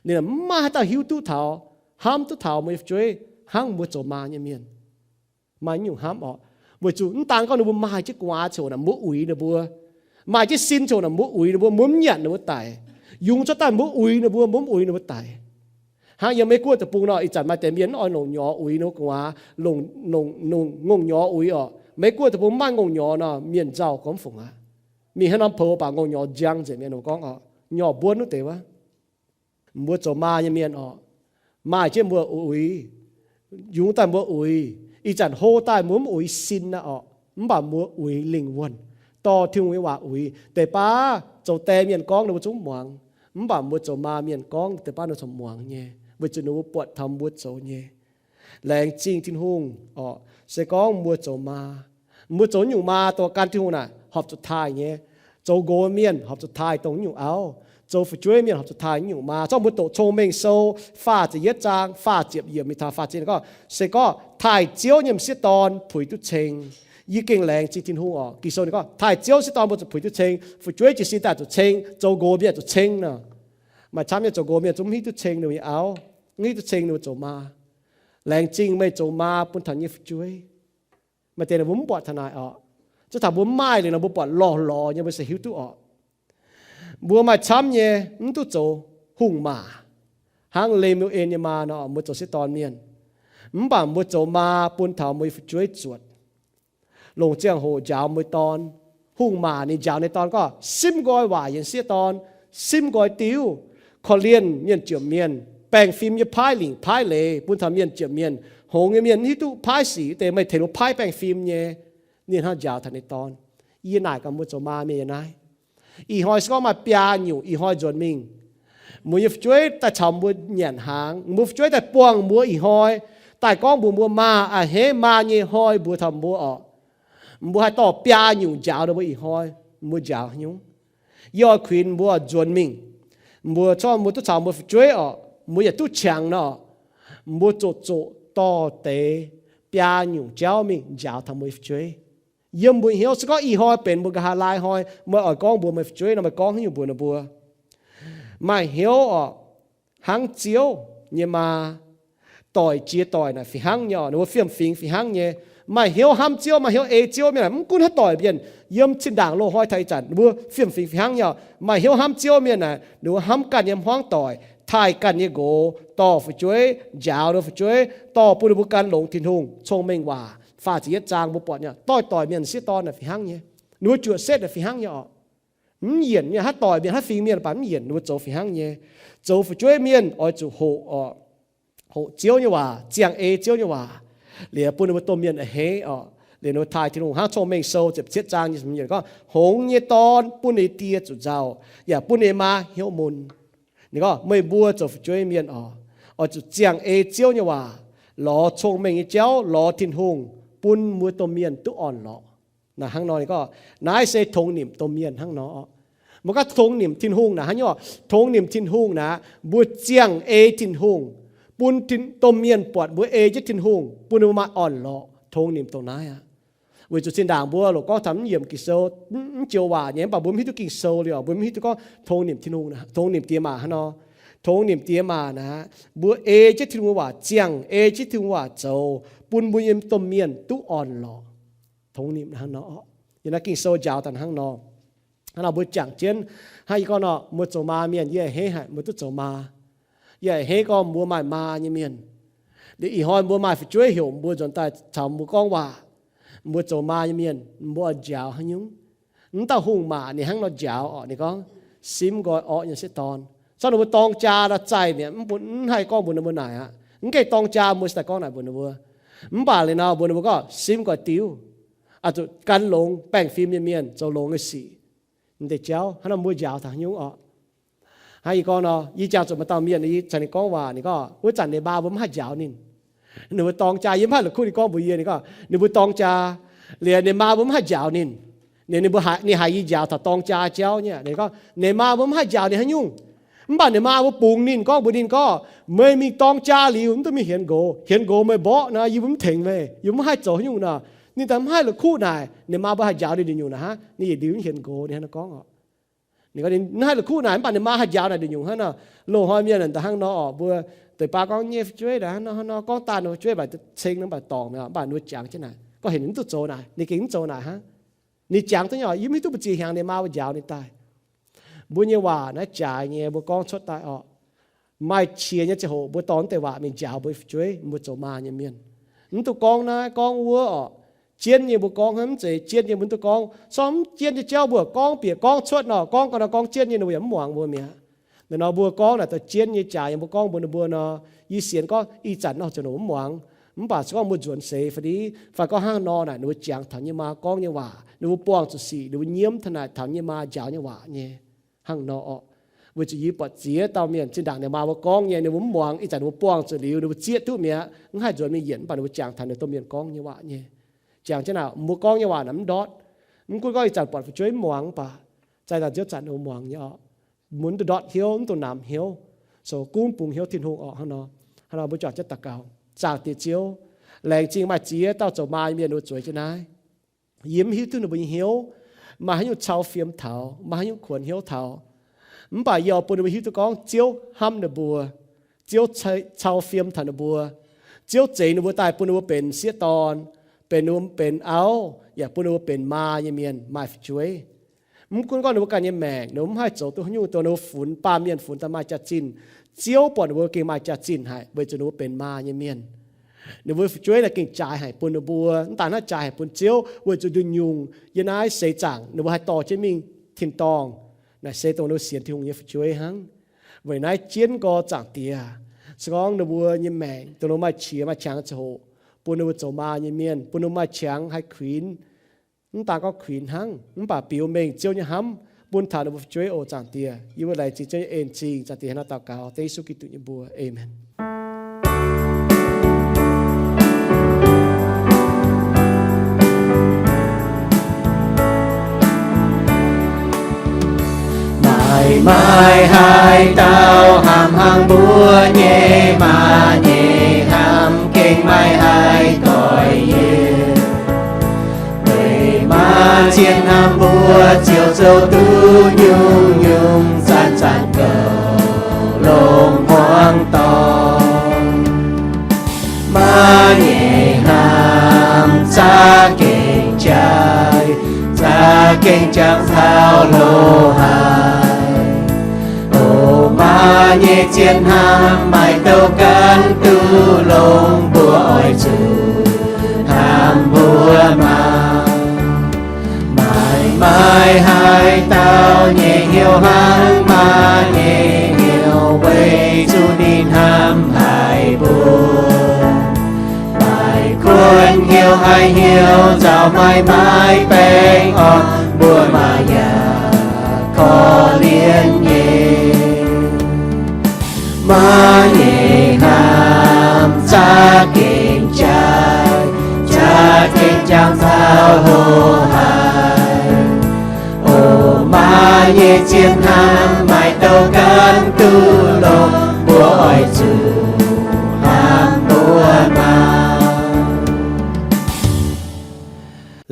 Ninh mv maaih haaix dauh hiuv duqv taux, hnamv duqv taux mbuo nyei fu'jueiv hnangv mbuo zoux maa nyei mienh. Maaih nyungc hnamv oc, weic zuqc mv daan gorngv ninh mbuo maaih jienv gu'nguaaz ziouc naaic mbuo uix ninh mbuo, maaih jienv sin ziouc naaic mbuo uix ninh mbuo, mbuo mv nyanc ninh mbuo daic. Yungz cuotv daaih mbuo uix ninh mbuo, mbuo mv uix ninh mbuo daic. Hnangv yiem Meiv Guoqv deic-bung nor, ih zanc maaih deix mienh mv oix longc nyorx uix ninh mbuo gu'nguaaz, longc, longc, longc ngongh nyorx uix oc. Meiv Guoqv deic-bung mv maaih ngongh nyorx nor, mienh nzauh gormx fungc aqv. Mingh haaix norm poux baac ngongh nyorx njang nzengc, mienh gorngv oc, nyorx mbuonv wuov deix wuov. Mbuo zoux maa nyei mienh oc, maaih jienv mbuo uix, yungz daaih mbuo uix, ih zanc hlo daaih mbuo mv uix sin aqv oc, mv baac mbuo uix lingh wuonh, dorh Tin-Hungh nyei waac uix. Deix baav zoux die mienh gorngv ninh mbuo zungv muangx, mv baac mbuo zoux maa mienh gorngv deix baav ninh corc muangx nyei, weic zuqc ninh mbuo buatc taux mbuo zoux nyei. Laengz zingh Tin-Hungh oc, se gorngv mbuo zoux maa, mbuo zoux nyungc maa dongh gan Tin-Hungh naaic horpc zuqc taaih nyei. Zoux nqox mienh horpc zuqc taaih dongh nyungc auv. Zoux fu'jueiv mienh horpc zuqc taaih nyungc maa. Zorqv mbuo doqc Cong-Mengh Sou faah ziepc yietv zaang faah ziepc yiemc mingh taux faah ziepc gorngv, se gorngv taaih Ziouv nyei m'sieqv dorn puix duqv ceng. Yie gengh laengz zingh Tin-Hungh oc. Ging-Sou ninh gorngv taaih Ziouv m'sieqv dorn mbuo zuqc puix duqv ceng. Fu'jueiv jiez sin daaih zuqc ceng, zoux nqox mienh zuqc ceng nor. Maaih camv nyei zoux nqox mienh zungv mv hiuv duqv ceng ninh mbuo nyei auv, mv hiuv duqv ceng ninh mbuo zoux maa. Laengz zingh meih zoux maa bun taux nyei fu'jueiv. Maaih deix ninh mbuo mv buatc taux naaic oc. Zuov taux mbuo mv maaih liuz nor mbuo buatc lorh lorz nyei mbuo se hiuv duqv oc. Mbuo maaih camv nyei mv duqv zoux hungh maac hnangv Le^mu^en nyei maa nor, mbuo zoux sieqv dorn mienh. Mv baac mbuo zoux maa bun taux mbuo nyei fu'jueiv zuotc, longc ziangh hoc njaaux mbuo dorn. Hungh maac ninh njaaux ninh dorn gorngv simv nqoi waac yiem sieqv dorn, simv nqoi diuv, korv-lienh mienh ziepc mienh, baengh fim nyei paaiv lingc paaiv leiz bun taux mienh ziepc mienh. Hngongx nyei mienh mv hiuv duqv paaiv sic deix, meih tengx mbuo paaiv baengh fim nyei. Ninh hnangv njaaux taux ninh dorn. Yie naaic gaax mbuo zoux maa mienh yiem naaiv, ih hnoi se gorngv maaih biaa nyungc ih hnoi nzuonx mingh, mbuo nyei fu'jueiv daaih caux mbuo nyanc hnaangx, mbuo fu'jueiv daaih buangh mbuo ih hnoi, daaih gorngv mbuox mbuo maa a'hneiv maa nyei hnoi mbuox taux mbuo oc, mbuo haih dorh biaa nyungc njaaux ninh mbuo ih hnoi, mbuo njaaux haaix nyungc? Yie oix kuinx mbuo nzuonx mingh, mbuo corc mbuo duqv caux mbuo fu'jueiv oc, mbuo yaac duqv qangx nor, mbuo zoqc zoqc dorh deix biaa nyungc jauv mingh njaaux taux mbuo fu'jueiv. Yiem mbuo hnyouv se gorngv ih hnoi benx mbuo nqa'haav laai hnoi, meih oix gorngv mbuox meih fu'jueiv nor, meih gorngv haaix nyungc mbuox ninh mbuo? Maaih hnyouv oc, hnangv Ziouv nyei maa, doic jiex doic naaic fih hnangv nyei oc, ninh mbuo fiem-fingx fih hnangv nyei. Maaih hnyouv hnamv Ziouv, maaih hnyouv ei Ziouv mienh naaic, mv gunv haaix doic mienh, yiem zinh ndaangc loz-hnoi taux ih zanc, ninh mbuo fiem-fingx fih hnangv nyei oc. Maaih hnyouv hnamv Ziouv mienh naaic, ninh mbuo hnamv ganh nyei hmuangv doic, taaih ganh nyei nqox, dorh fu'jueiv, njaaux ninh mbuo fu'jueiv, dorh bun ninh mbuo gan longx Tin-Hungh, cong-mengh waac, faah ziepc yietv zaang mbuo buatc nyei, doix-doix mienh sieqv dorn naaic fih hnangv nyei. Ninh mbuo juoqc setv naaic fih hnangv nyei oc. Mv yienc nyei, haaix doic mienh, haaix fingx mienh baac mv yienc, ninh mbuo zoux fih hnangv nyei. Zoux fu'jueiv mienh oix zuqc hoqc oc, hoqc Ziouv nyei waac, ziangh ei Ziouv nyei waac, liuz bun ninh mbuo domh mienh a'hneiv oc, liuz ninh mbuo taaih Tin-Hungh. Hnangv Cong-Mengh Sou ziepc cietv zaang gorngv, hngongx nyei dorn bun ninh die zuqc nzauh, yaac bun ninh maa hnyouv mun. Ninh gorngv meih mbuo zoux fu'jueiv mienh oc, oix zuqc ziangh ei Ziouv nyei waac, lorz cong-mengh nyei jauv, lorz Tin-Hungh, bun mbuo domh mienh duqv orn-lorqc. Naaiv hnangv nor ninh gorngv, naaiv se tongx nimc domh mienh hnangv nor. Mbuo gorngv tongx nimc Tin-Hungh naaic hnangv nyei oc. Tongx nimc Tin-Hungh naaic, mbuo ziangh ei Tin-Hungh, bun domh mienh buatc mbuo ei jienv Tin-Hungh, bun ninh mbuo maaih orn-lorqc. Tongx nimc dongh naaiv aqv. Weic zuqc zinh ndaangc mbuo loc gorngv taux mv yiemc Ging-Sou, mv joux waac nyei, mv baac mbuo mv hiuv duqv Ging-Sou liuz, mbuo mv hiuv duqv gorngv tongx nimc Tin-Hungh, tongx nimc diex maac hnangv nor. Tongx nimc diex maac naaic, mbuo ei jienv Tin-Hungh waac ziangh, ei jienv Tin-Hungh waac zoux, bun mbuo nyei domh mienh duqv orn-lorqc. Tongx nimc hnangv nor orqc. Yiem naaiv Ging-Sou njaaux daaih hnangv nor. Hnangv nor mbuo jangx jienv, hnangv yie gorngv nor, mbuo zoux maa mienh, yie a'hneiv haic mbuo duqv zoux maa. Yie a'hneiv gorngv mbuo maaih maa nyei mienh. Liuz ih hnoi mbuo maaih fu'jueiv heuc mbuo nzuonx daaih caux mbuo gorngv waac. Mbuo zoux maa nyei mienh, mbuo oix njaaux haaix nyungc? Mv dauh hungh maac ninh hnangv nor njaaux orqc, ninh gorngv, simv nqoi orqv nyei sieqv dorn. Corc ninh mbuo dorng jaa nor zaih mi'aqv, mv haih gorngv mbuox ninh mbuo naaic aqv. Mv gaengh dorng jaa mbuo se daaih gorngv naaic mbuox ninh mbuo. Mv baac liuz nor mbuox ninh mbuo gorngv simv nqoi diuv, zuqc gan longx, baengh fim nyei mienh zoux longx nyei sic. Deix jauv hnangv nor mbuo njaaux taux haaix nyungc orqc? Hnangv yie gorngv nor, yie jangx zuqc maaih dauh mienh, yie caux ninh gorngv waac, ninh gorngv wuov zanc ninh maa mbuo mv haih njaaux ninh. Ninh mbuo dorng jaa, yie mv haih la'kuqv ninh gorngv mbuox yie, ninh gorngv ninh mbuo dorng jaa, liuz ninh maa mbuo mv haih njaaux ninh. Ninh, ninh mbuo haiz, ninh haiz yie njaaux taux dorng jaa jauv nyei. Ninh gorngv ninh maa mbuo mv haih njaaux ninh haaix nyungc. Mv baac ninh maa mbuo bungx ninh, gorngv mbuox ninh gorngv, meih mingh dorng jaa liuz, mv duqv mingh hienx nqox. Hienx nqox meih mborqv nor, yie mbuo mv tengx meih, yie mv haih zoux haaix nyungc nor. Ninh daaih mv haih la'kuqv naaic ninh maa mbuo haih njaaux ninh nduqc nyungc naaic hnangv. Ninh yietc liuz mv hienx nqox, ninh hnangv nor gorngv orqc. Ninh gorngv ninh mv haih la'kuqv naaic, mv baac ninh maa haih njaaux naaic nduqc nyungc hnangv nor. Loz-hnoi mienh daaih hnangv nor orqc, mbuo deix baav gorngv nyei fu'jueiv daaih hnangv nor hnangv nor, gorngv daaih ninh fu'jueiv mv baac ceng nor mv baac dorngc mi'aqv, mv baac ninh mbuo jangx jienv naaic, gorngv heuc ninh mv duqv zoux naaic, ninh gengh mv zoux naaic hnangv. Ninh jangx duqv nyei orqc, yie mv hiuv duqv mbu'ziex hnyangx ninh maa mbuo njaaux ninh daaih. Mbuo nyei waac naaiv jaaix nyei, mbuo gorngv cuotv daaih orqc. Maaih qiex nyei ziangh hoc mbuo dorh naaiv deix waac mingh njaaux mbuo nyei fu'jueiv, mbuo zoux maa nyei mienh. Mv duqv gorngv naaiv gorngv wuov orqc. Jienv nyei mbuo gorngv hnangv, mv zeiz jienv nyei mbuo mv duqv gorngv. Sorng mv jienv nyei jauv mbuo gorngv bieqc gorngv cuotv nor, gorngv gau nor gorngv jienv nyei, ninh mbuo yaac mv muangx mbuo mi'aqv. Naaiv nor mbuo gorngv naaic daaih jienv nyei jaaix nyei mbuo gorngv mbuox ninh mbuo nor, yie sienx gorngv ih zanc nor ziouc ninh mbuo mv muangx. Mv baac se gorngv mbuo nzuonx seix fai ni, fai gorngv hnangv nor naaic ninh mbuo jangx taux nyei maa gorngv nyei waac, ninh mbuo buangh zuqc sic, ninh mbuo nyiemv taux naaic taux nyei maa njaaux nyei waac nyei. Hnangv nor orqc. Weic zuqc yie buatc ziex dauh mienh zinh ndaangc ninh maa mbuo gorngv nyei, ninh mbuo mv muangx, ih zanc ninh mbuo buangh zuqc liuz, ninh mbuo zieqv duqv mi'aqv, mv haih nzuonx mingh yienc, mv baac ninh mbuo jangx taux ninh domh mienh gorngv nyei waac nyei. Jangx jienv naaic mbuo gorngv nyei waac naaic mv ndortv. Mv gunv gorngv ih zanc buatc fu'jueiv mv muangx mv baac, zai daaih Ziouv zanc ninh mbuo muangx nyei orqc. Mbuo mv duqv ndortv hnyouv, mv duqv namx hnyouv. So gunv bungx hnyouv Tin-Hungh orqc hnangv nor. Hnangv nor mbuo juangc jienv daux gaux. Zaangc Diex Ziouv, laengz zingh maaih ziex dauh zoux maa nyei mienh ninh mbuo zueiz jienv naaiv. Yie mv hiuv duqv ninh mbuo nyei hnyouv maaih haaix nyungc cau fiem taux, maaih haaix nyungc kuonx hnyouv taux. Mv baac yie oix bun ninh mbuo hiuv duqv gorngv Ziouv hnamv ninh mbuo. Ziouv cau fiem taux ninh mbuo. Ziouv zeix ninh mbuo daaih bun ninh mbuo benx sieqv dorn, benx ninh mbuo benx auv, yaac bun ninh mbuo benx maa nyei mienh maaih fu'jueiv. Mv gunv gorngv ninh mbuo ganh nyei maengc ninh mbuo mv haih zoux duqv haaix nyungc, dongh ninh mbuo funx baamh mienh funx daaih maaih jaax-zinh, Ziouv buatc ninh mbuo gengh maaih jaax-zinh haic weic zuqc ninh mbuo benx maa nyei mienh. Ninh mbuo fu'jueiv naaiv gengh jaaix haic bun ninh mbuo, mv daaih hnangv jaaix haic bun Ziouv, weic zuqc nduqc nyungc yiem naaiv seix zaangc ninh mbuo haih dorh jienv mingh tin-dorngh. Naaic se dongh ninh mbuo sienx Tin-Hungh nyei fu'jueiv hnangv. Weic naaiv jienv nqoi Zaangc Diex, se gorngv ninh mbuo nyei maengc dongh ninh mbuo maaih qiex maaih qangx ziangh hoc, bun ninh mbuo zoux maa nyei mienh, bun ninh mbuo maaih qangx haih kuinx. Mv daan gorngv kuinx hnangv, mv baac biux mengh Ziouv nyei hnamv bun taux ninh mbuo fu'jueiv oc Zaangc Diex. Yie mbuo laengz zingh Ziouv nyei en-zingh. Zaangc Diex hnangv nor daux gaux dengv Yesu Giduc nyei mbuox. Aamen. Maaih, maaih haaix dauh hnamv hnangv mbuo nyei maa nyei hnamv, gengh maaih haaix doix yiem. Meih maa zien hnamv mbuo ziouc zoux duqv nyungc-nyungc, zanc-zanc gouv longc hmuangx dorngx. Maa nyei hnamv za'gengh jaaix, za'gengh jangx taux hlo haic. O maa nyei zien hnamv maaih douh ganh duqv longx, mbuo oix zuqc hnamv mbuo maa. Maaih, maaih haaix dauh nyei hnyouv hnangv maa nyei hnyouv, weic zuqc ninh hnamv haic mbuo. Maaih kuonx hnyouv haic hnyouv nzauh, maaih, maaih baengh orn, mbuo maa yaac korv-lienh nyei. Maa nyei hnamv za'gengh jaaix, za'gengh jangx taux hlo haic. O maa nyei zien hnamv maaih douh ganh duqv longx, mbuo oix zuqc hnamv mbuo maa.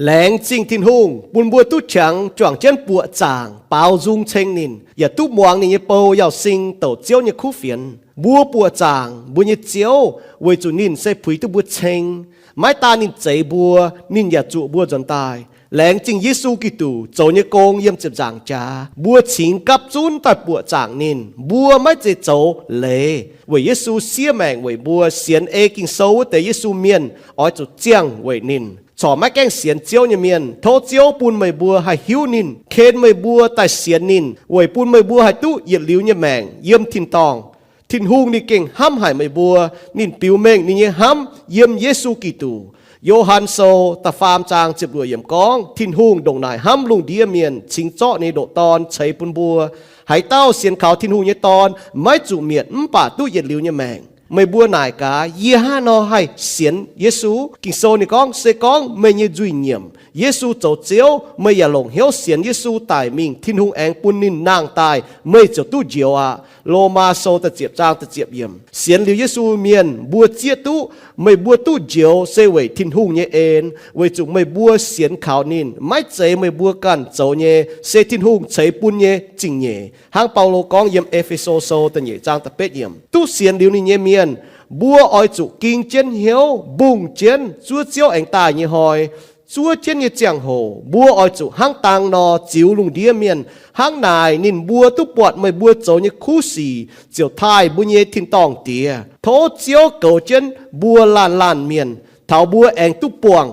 Laengz zingh Tin-Hungh bun mbuo duqv qangx juangc jienv buoqc zaangc baaux nzung ceng ninh, yaac duqv muangx ninh nyei bou Yauh Sing douc Ziouv nyei kuv fienx. Mbuo buoqc zaangc mbuo nyei Ziouv weic zuqc ninh se puix duqv mbuo ceng. Maiv daan ninh zeix mbuo, ninh yaac zuqc mbuo nzuonx daaih. Laengz zingh Yesu Giduc zoux nyei gong yiem ziepc nzaangc jaax, mbuo cingx gapv zunv daaih buoqc zaangc ninh. Mbuo maiv zeiz zoux leiz, weic Yesu siev maengc weic mbuo. Sienx ei Ging-Sou wuov deix Yesu mienh oix zuqc ziangh weic ninh. Corc maiv gaengh sienx Ziouv nyei mienh, tov Ziouv bun meih mbuo haih hiuv ninh, ken meih mbuo daaih sienx ninh, weic bun meih mbuo haih duqv yietc liuz nyei maengc yiem tin-dorngh. Tin-Hungh ninh gengh hnamv haic meih mbuo. Ninh biux mengh ninh nyei hnamv yiem Yesu Giduc. Yo^han Sou da'faam zaang ziepc luoqc yiemc gorngv, Tin-Hungh ndongc naaic hnamv lungh ndiev mienh, cingx zorqv ninh nyei ndoqc Dorn ceix bun mbuo. Haaix dauh sienx kaux Tin-Hungh nyei Dorn maiv zuqc mietc mv baac duqv yietc liuz nyei maengc. Meih mbuo naaic gaax, yie hnangv haaix nor haih sienx Yesu? Ging-Sou ninh gorngv, se gorngv meih nyei nzuih nyiemc, Yesu zoux Ziouv, meih yaac longc hnyouv sienx Yesu daic mingh, Tin-Hungh aengx bun ninh nangh daaih, meih ziouc duqv njoux aqv. Lomaa Sou da'ziepc zaang da'ziepc yiemc. Sienx liuz Yesu mienh mbuo zieqv duqv, meih mbuo duqv njoux se weic Tin-Hungh nyei en, weic zuqc meih mbuo sienx kaux ninh. Maiv zeiz meih mbuo ganh zoux nyei, se Tin-Hungh ceix bun nyei zingh nyeic. Hnangv Baulo gorngv yiem E^fe^so Sou da'nyeic zaang da'betv yiemc. Duqv sienx liuz ninh nyei mienh, mbuo oix zuqc ging jienv hnyouv, mbungh jienv zuov Ziouv aengx daaih nyei hnoi. Zuov jienv nyei ziangh hoc mbuo oix zuqc hnangv dang nor ziux lungh ndiev mienh. Hnangv naaic ninh mbuo duqv buatc meih mbuo zoux nyei kuv sic ziouc taaih mbuo nyei tin-dorngh Diex. Tov Ziouv goux jienv mbuo laanh laanh mienh, taux mbuo aengx duqv buangh